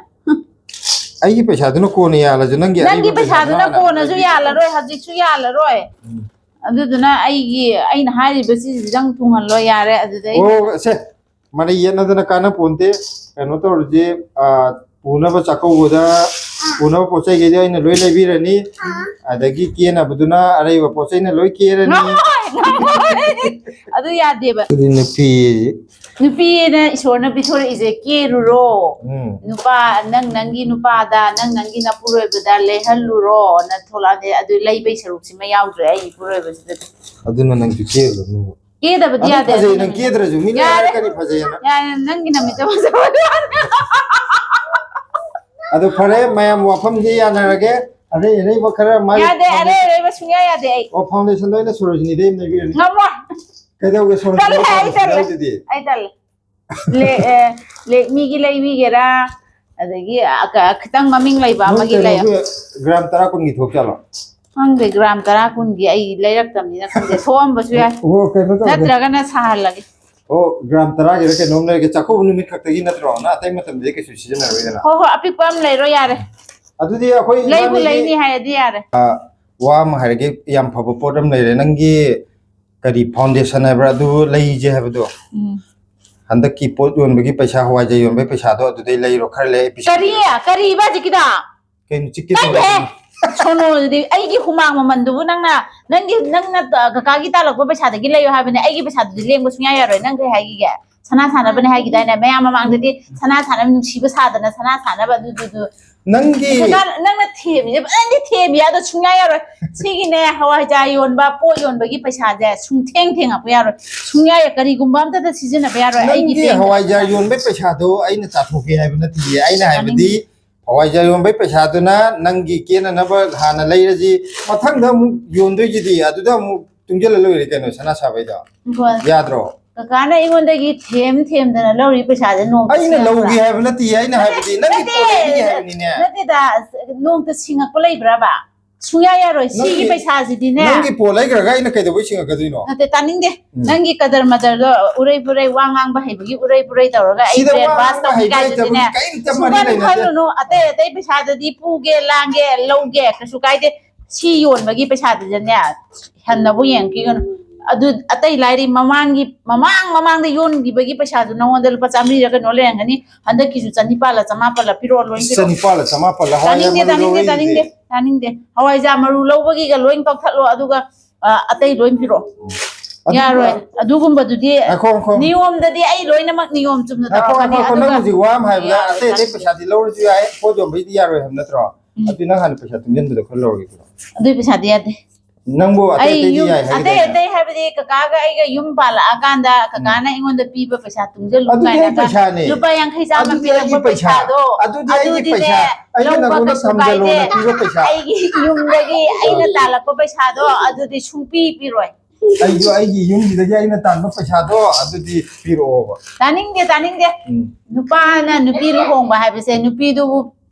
ꯑꯩꯒꯤ ꯄꯩꯁꯥꯗꯨꯅ ꯀꯣꯟꯅ ꯌꯥꯜꯂꯁꯨ ꯅꯪꯒꯤ ꯅꯪꯒꯤ ꯑꯔꯤꯕ ꯄꯩꯁꯥꯗꯨꯅ ꯄꯩꯁꯥꯗꯨꯅ ꯍꯥꯟꯅ ꯀꯣꯟꯅꯁꯨ ꯂꯩꯕꯤꯒꯦ ꯌꯥꯜꯂꯔꯣꯏ, ꯇꯧꯕ꯫ ꯍꯧꯖꯤꯛꯁꯨ ꯌꯥꯜꯂꯔꯣꯏ꯫ ꯎꯝ꯫ ꯑꯗꯨꯗꯨꯅ ꯑꯩꯒꯤ, ꯑꯩꯅ ꯍꯥꯏꯔꯤꯕꯁꯤꯗꯪ ꯊꯨꯡꯍꯜꯂꯣ, ꯌꯥꯔꯦ꯫ ꯑꯗꯨꯗꯩ ꯑꯣ, ꯁꯦ, ꯃꯔꯩ ꯌꯦꯠꯅꯗꯅ ꯀꯥꯟꯅ ꯄꯣꯟꯇꯦ꯫ ꯀꯩꯅꯣ ꯇꯧꯔꯁꯤ, ꯑ, ꯄꯨꯅꯕ ꯆꯥꯛꯀꯧꯕꯗ ꯄꯨꯅꯕ ꯄꯣꯠ ꯆꯩꯈꯩꯗꯤ ꯑꯩꯅ ꯂꯣꯏ ꯂꯩꯕꯤꯔꯅꯤ꯫ ꯑꯗꯒꯤ ꯀꯦꯅꯕꯗꯨꯅ ꯑꯔꯩꯕ ꯄꯣꯠ ꯆꯩꯅ ꯂꯣꯏ ꯀꯦꯔꯅꯤ꯫ ꯉꯝꯃꯣꯏ, ꯉꯝꯃꯣꯏ꯫ ꯑꯗꯨ ꯌꯥꯗꯦꯕ꯫ ꯑꯗꯨꯗꯤ ꯅꯨꯄꯤ ꯅꯨꯄꯤꯅ ꯏꯁꯣꯔꯅ ꯄꯤꯊꯣꯔꯛꯏꯁꯦ ꯀꯦꯔꯨꯔꯣ, ꯎꯝ꯫ ꯅꯨꯄꯥ, ꯅꯪ ꯅꯪꯒꯤ ꯅꯨꯄꯥꯗ, ꯅꯪ ꯅꯪꯒꯤ ꯅꯄꯨꯔꯣꯏꯕꯗ ꯂꯩꯍꯜꯂꯨꯔꯣꯅ ꯊꯣꯛꯂꯛꯑꯗꯤ, ꯑꯗꯨ ꯂꯩꯕꯩ ꯁꯔꯨꯛꯁꯤꯃ ꯌꯥꯎꯗ꯭ꯔꯦ ꯑꯩ ꯏꯄꯨꯔꯣꯏꯕꯁꯤꯗꯗꯤ꯫ ꯑꯗꯨꯅ ꯅꯪꯁꯨ ꯀꯦꯔꯨꯔꯅꯨ꯫ ꯀꯦꯗꯕꯗꯤ ꯑꯗꯨꯝ ꯌꯥꯗꯦ, ꯐꯖꯩ, ꯑꯗꯨꯅ ꯅꯪ ꯀꯦꯗ꯭ꯔꯁꯨ ꯃꯤꯅ ꯌꯥꯔꯦ꯫ ꯍꯥꯏꯔꯛꯀꯅꯤ ꯐꯖꯩꯌꯦꯅ꯫ ꯌꯥꯔꯦ, ꯅꯪꯒꯤ ꯅꯃꯤꯠꯇ ꯐꯖꯕ꯫ ꯑꯗꯨ ꯐꯔꯦ, ꯃꯌꯥꯝ ꯋꯥꯐꯝꯁꯤ ꯌꯥꯅꯔꯒꯦ꯫ ꯑꯔꯩ ꯑꯔꯩꯕ ꯈꯔ ꯃꯥꯏ ꯌꯥꯗꯦ, ꯑꯔꯩ ꯑꯔꯩꯕ ꯁꯨꯡꯌꯥ ꯌꯥꯗꯦ ꯑꯩ꯫ ꯑꯣ, foundationꯗꯣ ꯑꯩꯅ ꯁꯣꯔꯣꯖꯤꯅꯤꯗ ꯑꯃ ꯂꯩꯕꯤꯔꯅꯤ꯫ ꯉꯝꯃꯣꯏ꯫ ꯀꯩꯗꯧꯒꯦ, ꯁꯣꯔꯣꯖꯤꯅꯤꯗ ꯇꯜꯂꯦ, ꯑꯩ foundation ꯇꯜꯂꯦ꯫ ꯌꯥꯎꯗꯨꯗꯤ? ꯑꯩ ꯇꯜꯂꯦ꯫ ꯂꯦ-, ꯑꯦ, ꯂꯦꯛꯃꯤꯒꯤ ꯂꯩꯕꯤꯒꯦꯔꯥ, ꯑꯗꯒꯤ, ꯑ, ꯀ-, ꯈꯤꯇꯪ ꯃꯃꯤꯡ ꯂꯩꯕ ꯅꯣꯏ ꯑꯃꯒꯤ ꯂꯩꯌꯣ꯫ ꯀꯩꯅꯣꯒꯤ gram ꯇꯔꯥ ꯀꯨꯟꯒꯤ ꯊꯣꯛ ꯆꯠꯂꯣ꯫ ꯈꯪꯗꯦ, gram ꯇꯔꯥ ꯀꯨꯟꯒꯤ ꯑꯩ ꯂꯩꯔꯛꯇꯕꯅꯤꯅ ꯈꯪꯗꯦ, ꯊꯣꯛꯑꯝꯕꯁꯨ ꯌꯥꯏ꯫ ꯑꯣ, ꯀꯩꯅꯣ ꯇꯧꯔꯦ꯫ ꯅꯠꯇ꯭ꯔꯒꯅ ꯁꯥꯍꯜꯂꯒꯦ꯫ ꯑꯣ, gram ꯇꯔꯥꯒꯤꯔ ꯀꯩꯅꯣꯝ ꯂꯩꯔꯒꯦ, ꯆꯥꯛꯀꯧꯕ ꯅꯨꯃꯤꯠ ꯈꯛꯇꯒꯤ ꯅꯠꯇ꯭ꯔꯣ? ꯅꯪ ꯑꯇꯩ ꯃꯇꯝꯗꯗꯤ ꯀꯩꯁꯨ ꯁꯤꯖꯤꯟꯅꯔꯣꯏꯗꯅ? ꯍꯣꯏ, ꯍꯣꯏ, ꯑꯄꯤꯛꯄ ꯑꯃ ꯂꯩꯔꯣ ꯌꯥꯔꯦ꯫ ꯑꯗꯨꯗꯤ ꯑꯩꯈꯣꯏ ꯂꯩꯕꯨ ꯏꯕꯥꯅꯤꯒꯤ ꯂꯩꯅꯤ ꯍꯥꯏꯔꯗꯤ ꯌꯥꯔꯦ꯫ ꯑ, ꯋꯥ ꯑꯃ ꯍꯥꯏꯔꯒꯦ, ꯌꯥꯝ ꯐꯕ ꯄꯣꯠ ꯑꯃ ꯂꯩꯔꯦ꯫ ꯅꯪꯒꯤ ꯀꯔꯤ foundation ꯍꯥꯏꯕ꯭ꯔꯥ, ꯑꯗꯨ ꯂꯩꯁꯦ ꯍꯥꯏꯕꯗꯣ? ꯎꯝ꯫ ꯍꯟꯗꯛꯀꯤ ꯄꯣꯠ ꯌꯣꯟꯕꯒꯤ ꯄꯩꯁꯥ, ꯍꯋꯥꯏꯖꯥꯔ ꯌꯣꯟꯕꯒꯤ ꯄꯩꯁꯥꯗꯣ ꯑꯗꯨꯗꯩ ꯂꯩꯔꯣ, ꯈꯔ ꯂꯩ, ꯑꯩ ꯄꯩꯁꯥ ꯀꯔꯤ? ꯄꯤꯔꯛꯀꯦ꯫ ꯀꯔꯤꯕ ꯍꯧꯖꯤꯛꯀꯤꯗꯣ? ꯀꯩꯅꯣ ꯆꯤꯛꯀꯦ ꯇꯧꯔꯦ? ꯁꯣꯅꯣꯗꯨꯗꯤ ꯑꯩꯒꯤ ꯍꯨꯃꯥꯡ ꯃꯃꯜꯗꯨꯕꯨ ꯅꯪꯅ, ꯅꯪꯒꯤ, ꯅꯪꯅ ꯀꯀꯥꯒꯤ ꯇꯥꯜꯂꯛꯄ ꯄꯩꯁꯥꯗꯒꯤ ꯂꯩꯌꯣ ꯍꯥꯏꯕꯅꯦ, ꯑꯩꯒꯤ ꯄꯩꯁꯥꯗꯨꯗꯤ ꯂꯦꯡꯕ ꯁꯨꯡꯌꯥ ꯌꯥꯔꯣꯏ꯫ ꯅꯪ ꯀꯩ ꯍꯥꯏꯈꯤꯒꯦ? ꯁꯅꯥ ꯁꯥꯟꯅꯕꯅꯦ ꯍꯥꯏꯈꯤꯗꯥꯏꯅꯦ? ꯃꯌꯥꯝ ꯃꯃꯥꯡꯗꯗꯤ ꯁꯅꯥ ꯁꯥꯟꯅꯕ ꯅꯨꯡꯁꯤꯕ ꯁꯥꯗꯅ ꯁꯅꯥ ꯁꯥꯟꯅꯕ ꯑꯗꯨꯗꯨꯗꯨ꯫ ꯅꯪꯒꯤ ꯀꯀꯥ, ꯅꯪꯅ ꯊꯦꯝꯃꯤꯁꯦ ꯐꯖꯅꯗꯤ ꯊꯦꯝꯃꯤ, ꯑꯗꯣ ꯁꯨꯡꯌꯥ ꯌꯥꯔꯣꯏ꯫ ꯁꯤꯒꯤꯅꯦ, ꯍꯋꯥꯏꯖꯥꯔ ꯌꯣꯟꯕ, ꯄꯣꯠ ꯌꯣꯟꯕꯒꯤ ꯄꯩꯁꯥꯁꯦ ꯁꯨꯡꯊꯦꯡ ꯊꯦꯡꯉꯛꯄ ꯌꯥꯔꯣꯏ꯫ ꯁꯨꯡꯌꯥ ꯌꯥ-, ꯀꯔꯤꯒꯨꯝꯕ ꯑꯝꯇꯗ ꯁꯤꯖꯤꯟꯅꯕ ꯌꯥꯔꯣꯏ꯫ ꯑꯩꯒꯤ ꯅꯪꯒꯤ ꯂꯦꯡꯗꯅ ꯍꯋꯥꯏꯖꯥꯔ ꯌꯣꯟꯕꯒꯤ ꯄꯩꯁꯥꯗꯣ ꯑꯩꯅ ꯆꯥꯊꯣꯛꯀꯦ ꯍꯥꯏꯕ ꯅꯠꯇꯤꯌꯦ꯫ ꯑꯩꯅ ꯍꯥꯏꯕꯗꯤ ꯆꯥꯅꯤꯡꯗꯦ꯫ ꯍꯋꯥꯏꯖꯥꯔ ꯌꯣꯟꯕꯒꯤ ꯄꯩꯁꯥꯗꯨꯅ ꯅꯪꯒꯤ ꯀꯦꯅꯅꯕ ꯍꯥꯟꯅ ꯂꯩꯔꯁꯤ, ꯃꯊꯪꯗ ꯑꯃꯨꯛ ꯌꯣꯟꯗꯣꯏꯁꯤꯗꯤ ꯑꯗꯨꯗ ꯑꯃꯨꯛ ꯇꯨꯡꯁꯤꯜꯂ ꯂꯣꯏꯔꯦ ꯀꯩꯅꯣ, ꯁꯅꯥ ꯁꯥꯕꯩꯗꯣ꯫ ꯍꯣꯏ꯫ ꯌꯥꯗ꯭ꯔꯣ? ꯀꯀꯥꯅ ꯑꯩꯉꯣꯟꯗꯒꯤ ꯊꯦꯝ ꯊꯦꯝꯗꯅ ꯂꯧꯔꯤ ꯄꯩꯁꯥꯁꯦ ꯅꯣꯡꯃ ꯑꯩꯅ ꯁꯤꯡꯉꯛꯄ꯭ꯔꯥ? ꯂꯧꯒꯦ ꯍꯥꯏꯕ ꯅꯠꯇꯤꯌꯦ, ꯑꯩꯅ ꯍꯥꯏꯕꯗꯤ ꯅꯪꯒꯤ ꯅꯠꯇꯦ, ꯄꯣꯠ ꯂꯩꯕꯤꯒꯦ ꯍꯥꯏꯕꯅꯤꯅꯦ꯫ ꯅꯠꯇꯦꯗ, ꯅꯣꯡꯇ ꯁꯤꯡꯉꯛꯄ ꯂꯩꯕ꯭ꯔꯕ? ꯁꯨꯡꯌꯥ ꯌꯥꯔꯣꯏ꯫ ꯁꯤꯒꯤ ꯅꯪꯒꯤ, ꯄꯩꯁꯥꯁꯤꯗꯤꯅꯦ꯫ ꯅꯪꯒꯤ ꯄꯣꯠ ꯂꯩꯈ꯭ꯔꯒ ꯑꯩꯅ ꯀꯩꯗꯧꯕꯩ ꯁꯤꯡꯉꯛꯀꯗꯣꯏꯅꯣ? ꯅꯠꯇꯦ, ꯇꯥꯅꯤꯡꯗꯦ꯫ ꯎꯝ꯫ ꯅꯪꯒꯤ ꯀꯗꯔ ꯃꯗꯔꯗꯣ, ꯎꯔꯩ ꯄꯨꯔꯩ ꯋꯥ ꯉꯥꯡꯕ ꯍꯩꯕꯒꯤ ꯎꯔꯩ ꯄꯨꯔꯩ ꯇꯧꯔꯒ ꯑꯩ ꯁꯤꯗ ꯋꯥ brain wash ꯉꯥꯡꯕ ꯇꯧꯅꯤ ꯍꯩꯕ ꯀꯥꯏꯗꯨꯗꯤꯅꯦ꯫ ꯍꯩꯇꯕꯒꯤ ꯀꯔꯤꯝꯇ ꯃꯔꯤ ꯁꯨꯡꯈꯟ ꯂꯩꯅꯗꯦ꯫ ꯈꯜꯂꯨꯅꯨ꯫ ꯑꯇꯩ ꯑꯇꯩ ꯄꯩꯁꯥꯗꯗꯤ ꯄꯨꯒꯦ, ꯂꯥꯡꯒꯦ, ꯂꯧꯒꯦ, ꯀꯩꯁꯨ ꯀꯥꯏꯗꯦ꯫ ꯁꯤ ꯌꯣꯟꯕꯒꯤ ꯄꯩꯁꯥꯗꯨꯗꯅꯦ, ꯍꯟꯅꯕꯨ ꯌꯦꯡꯉꯛꯈꯤꯒꯅꯨ꯫ ꯑꯗꯨ ꯑꯇꯩ ꯂꯥꯏꯔꯤ, ꯃꯃꯥꯡꯒꯤ, ꯃꯃꯥꯡ ꯃꯃꯥꯡꯗ ꯌꯣꯟꯈꯤꯕꯒꯤ ꯄꯩꯁꯥꯗꯨ ꯅꯉꯣꯟꯗ ꯂꯨꯄꯥ ꯆꯥꯃꯔꯤꯔ ꯀꯩꯅꯣ ꯂꯩꯔꯝꯒꯅꯤ꯫ ꯍꯟꯗꯛꯀꯤꯁꯨ ꯆꯅꯤꯄꯥꯜꯂ ꯆꯃꯥꯄꯜꯂ ꯄꯤꯔꯛꯑꯣ, ꯂꯣꯏ ꯄꯤꯔꯛꯑꯣ꯫ ꯆꯅꯤꯄꯥꯜꯂ ꯆꯃꯥꯄꯜꯂ ꯍꯋꯥꯏ ꯇꯥꯅꯤꯡꯗꯦ, ꯃꯔꯨ ꯇꯥꯅꯤꯡꯗꯦ, ꯂꯧꯔꯛꯏꯁꯦ꯫ ꯇꯥꯅꯤꯡꯗꯦ, ꯇꯥꯅꯤꯡꯗꯦ꯫ ꯍꯋꯥꯏꯖꯥꯔ ꯃꯔꯨ ꯂꯧꯕꯒꯤꯒ ꯂꯣꯏ ꯀꯛꯊꯠꯂꯣ, ꯑꯗꯨꯒ, ꯑ, ꯑꯇꯩ ꯂꯣꯏ ꯄꯤꯔꯛꯑꯣ꯫ ꯑꯗꯨꯒ ꯌꯥꯔꯣꯏ꯫ ꯑꯗꯨꯒꯨꯝꯕꯗꯨꯗꯤ ꯉꯥꯏꯈꯣ, ꯉꯥꯏꯈꯣ꯫ ꯅꯤꯌꯣꯝꯗꯗꯤ ꯑꯩ ꯂꯣꯏꯅꯃꯛ ꯅꯤꯌꯣꯝ ꯆꯨꯝꯅ ꯉꯥꯏꯈꯣ, ꯇꯧꯔꯛꯀꯅꯤ꯫ ꯉꯥꯏꯈꯣ, ꯉꯥꯏꯈꯣ꯫ ꯅꯪ ꯑꯗꯨꯒ ꯍꯧꯖꯤꯛ ꯋꯥ ꯑꯃ ꯍꯥꯏꯕꯗ ꯌꯥꯔꯣꯏ, ꯑꯇꯩ ꯑꯇꯩ ꯌꯥꯔꯣꯏ꯫ ꯄꯩꯁꯥꯗꯤ ꯂꯧꯔꯁꯨ ꯌꯥꯏ, ꯄꯣꯠ ꯌꯣꯟꯕꯩꯗꯤ ꯌꯥꯔꯣꯏ ꯍꯥꯏꯕ ꯅꯠꯇ꯭ꯔꯣ? ꯎꯝ꯫ ꯑꯗꯨ ꯅꯪ ꯍꯥꯟꯅ ꯄꯩꯁꯥ ꯇꯨꯡꯁꯤꯟꯕꯗꯣ ꯈꯔ ꯂꯧꯔꯒꯦ ꯀꯩꯅꯣ꯫ ꯑꯗꯨꯏ ꯄꯩꯁꯥꯗꯤ ꯌꯥꯗꯦ꯫ ꯅꯪꯕꯨ ꯑꯇꯩ ꯑꯩ ꯑꯇꯩꯗꯤ ꯌꯨꯝ, ꯌꯥꯏ ꯍꯥꯏꯕ ꯑꯇꯩ ꯂꯩꯗꯥꯏꯅꯦ? ꯑꯇꯩ ꯍꯥꯏꯕꯗꯤ ꯀꯀꯥꯒ ꯑꯩꯒ ꯌꯨꯝ ꯄꯥꯜꯂꯛꯑꯀꯥꯟꯗ ꯎꯝ꯫ ꯀꯀꯥꯅ ꯑꯩꯉꯣꯟꯗ ꯄꯤꯕ ꯄꯩꯁꯥ ꯇꯨꯡꯁꯤꯜꯂꯨ ꯑꯗꯨꯗꯤ ꯑꯩ ꯀꯥꯏꯅꯒ ꯄꯩꯁꯥꯅꯦ꯫ ꯂꯨꯄꯥ ꯌꯥꯡꯈꯩ ꯆꯥꯝꯃ ꯑꯗꯨꯗꯤ ꯑꯩꯒꯤ ꯄꯤꯔꯛꯄ ꯄꯩꯁꯥ꯫ ꯄꯩꯁꯥꯗꯣ ꯑꯗꯨꯗꯤ ꯑꯩꯒꯤ ꯑꯗꯨꯗꯤꯅꯦ ꯄꯩꯁꯥ꯫ ꯑꯩꯅ ꯂꯧꯕ ꯅꯪꯉꯣꯟꯗ ꯀꯩꯁꯨ ꯊꯝꯖꯜꯂꯣꯅ ꯀꯥꯏꯗꯦ꯫ ꯄꯤꯕ ꯄꯩꯁꯥ꯫ ꯑꯩꯒꯤ ꯌꯨꯝꯗꯒꯤ ꯑꯩꯅ ꯑꯥ꯫ ꯇꯥꯜꯂꯛꯄ ꯄꯩꯁꯥꯗꯣ ꯑꯗꯨꯗꯤ ꯁꯨꯡꯄꯤ ꯄꯤꯔꯣꯏ꯫ ꯑꯩꯁꯨ ꯑꯩꯒꯤ ꯌꯨꯝꯁꯤꯗꯒꯤ ꯑꯩꯅ ꯇꯥꯟꯕ ꯄꯩꯁꯥꯗꯣ ꯑꯗꯨꯗꯤ ꯄꯤꯔꯛꯑꯣꯕ꯫ ꯇꯥꯅꯤꯡꯗꯦ, ꯇꯥꯅꯤꯡꯗꯦ꯫ ꯎꯝ꯫ ꯅꯨꯄꯥꯅ ꯅꯨꯄꯤ ꯂꯨꯍꯣꯡꯕ ꯍꯥꯏꯕꯁꯦ ꯅꯨꯄꯤꯗꯨꯕꯨ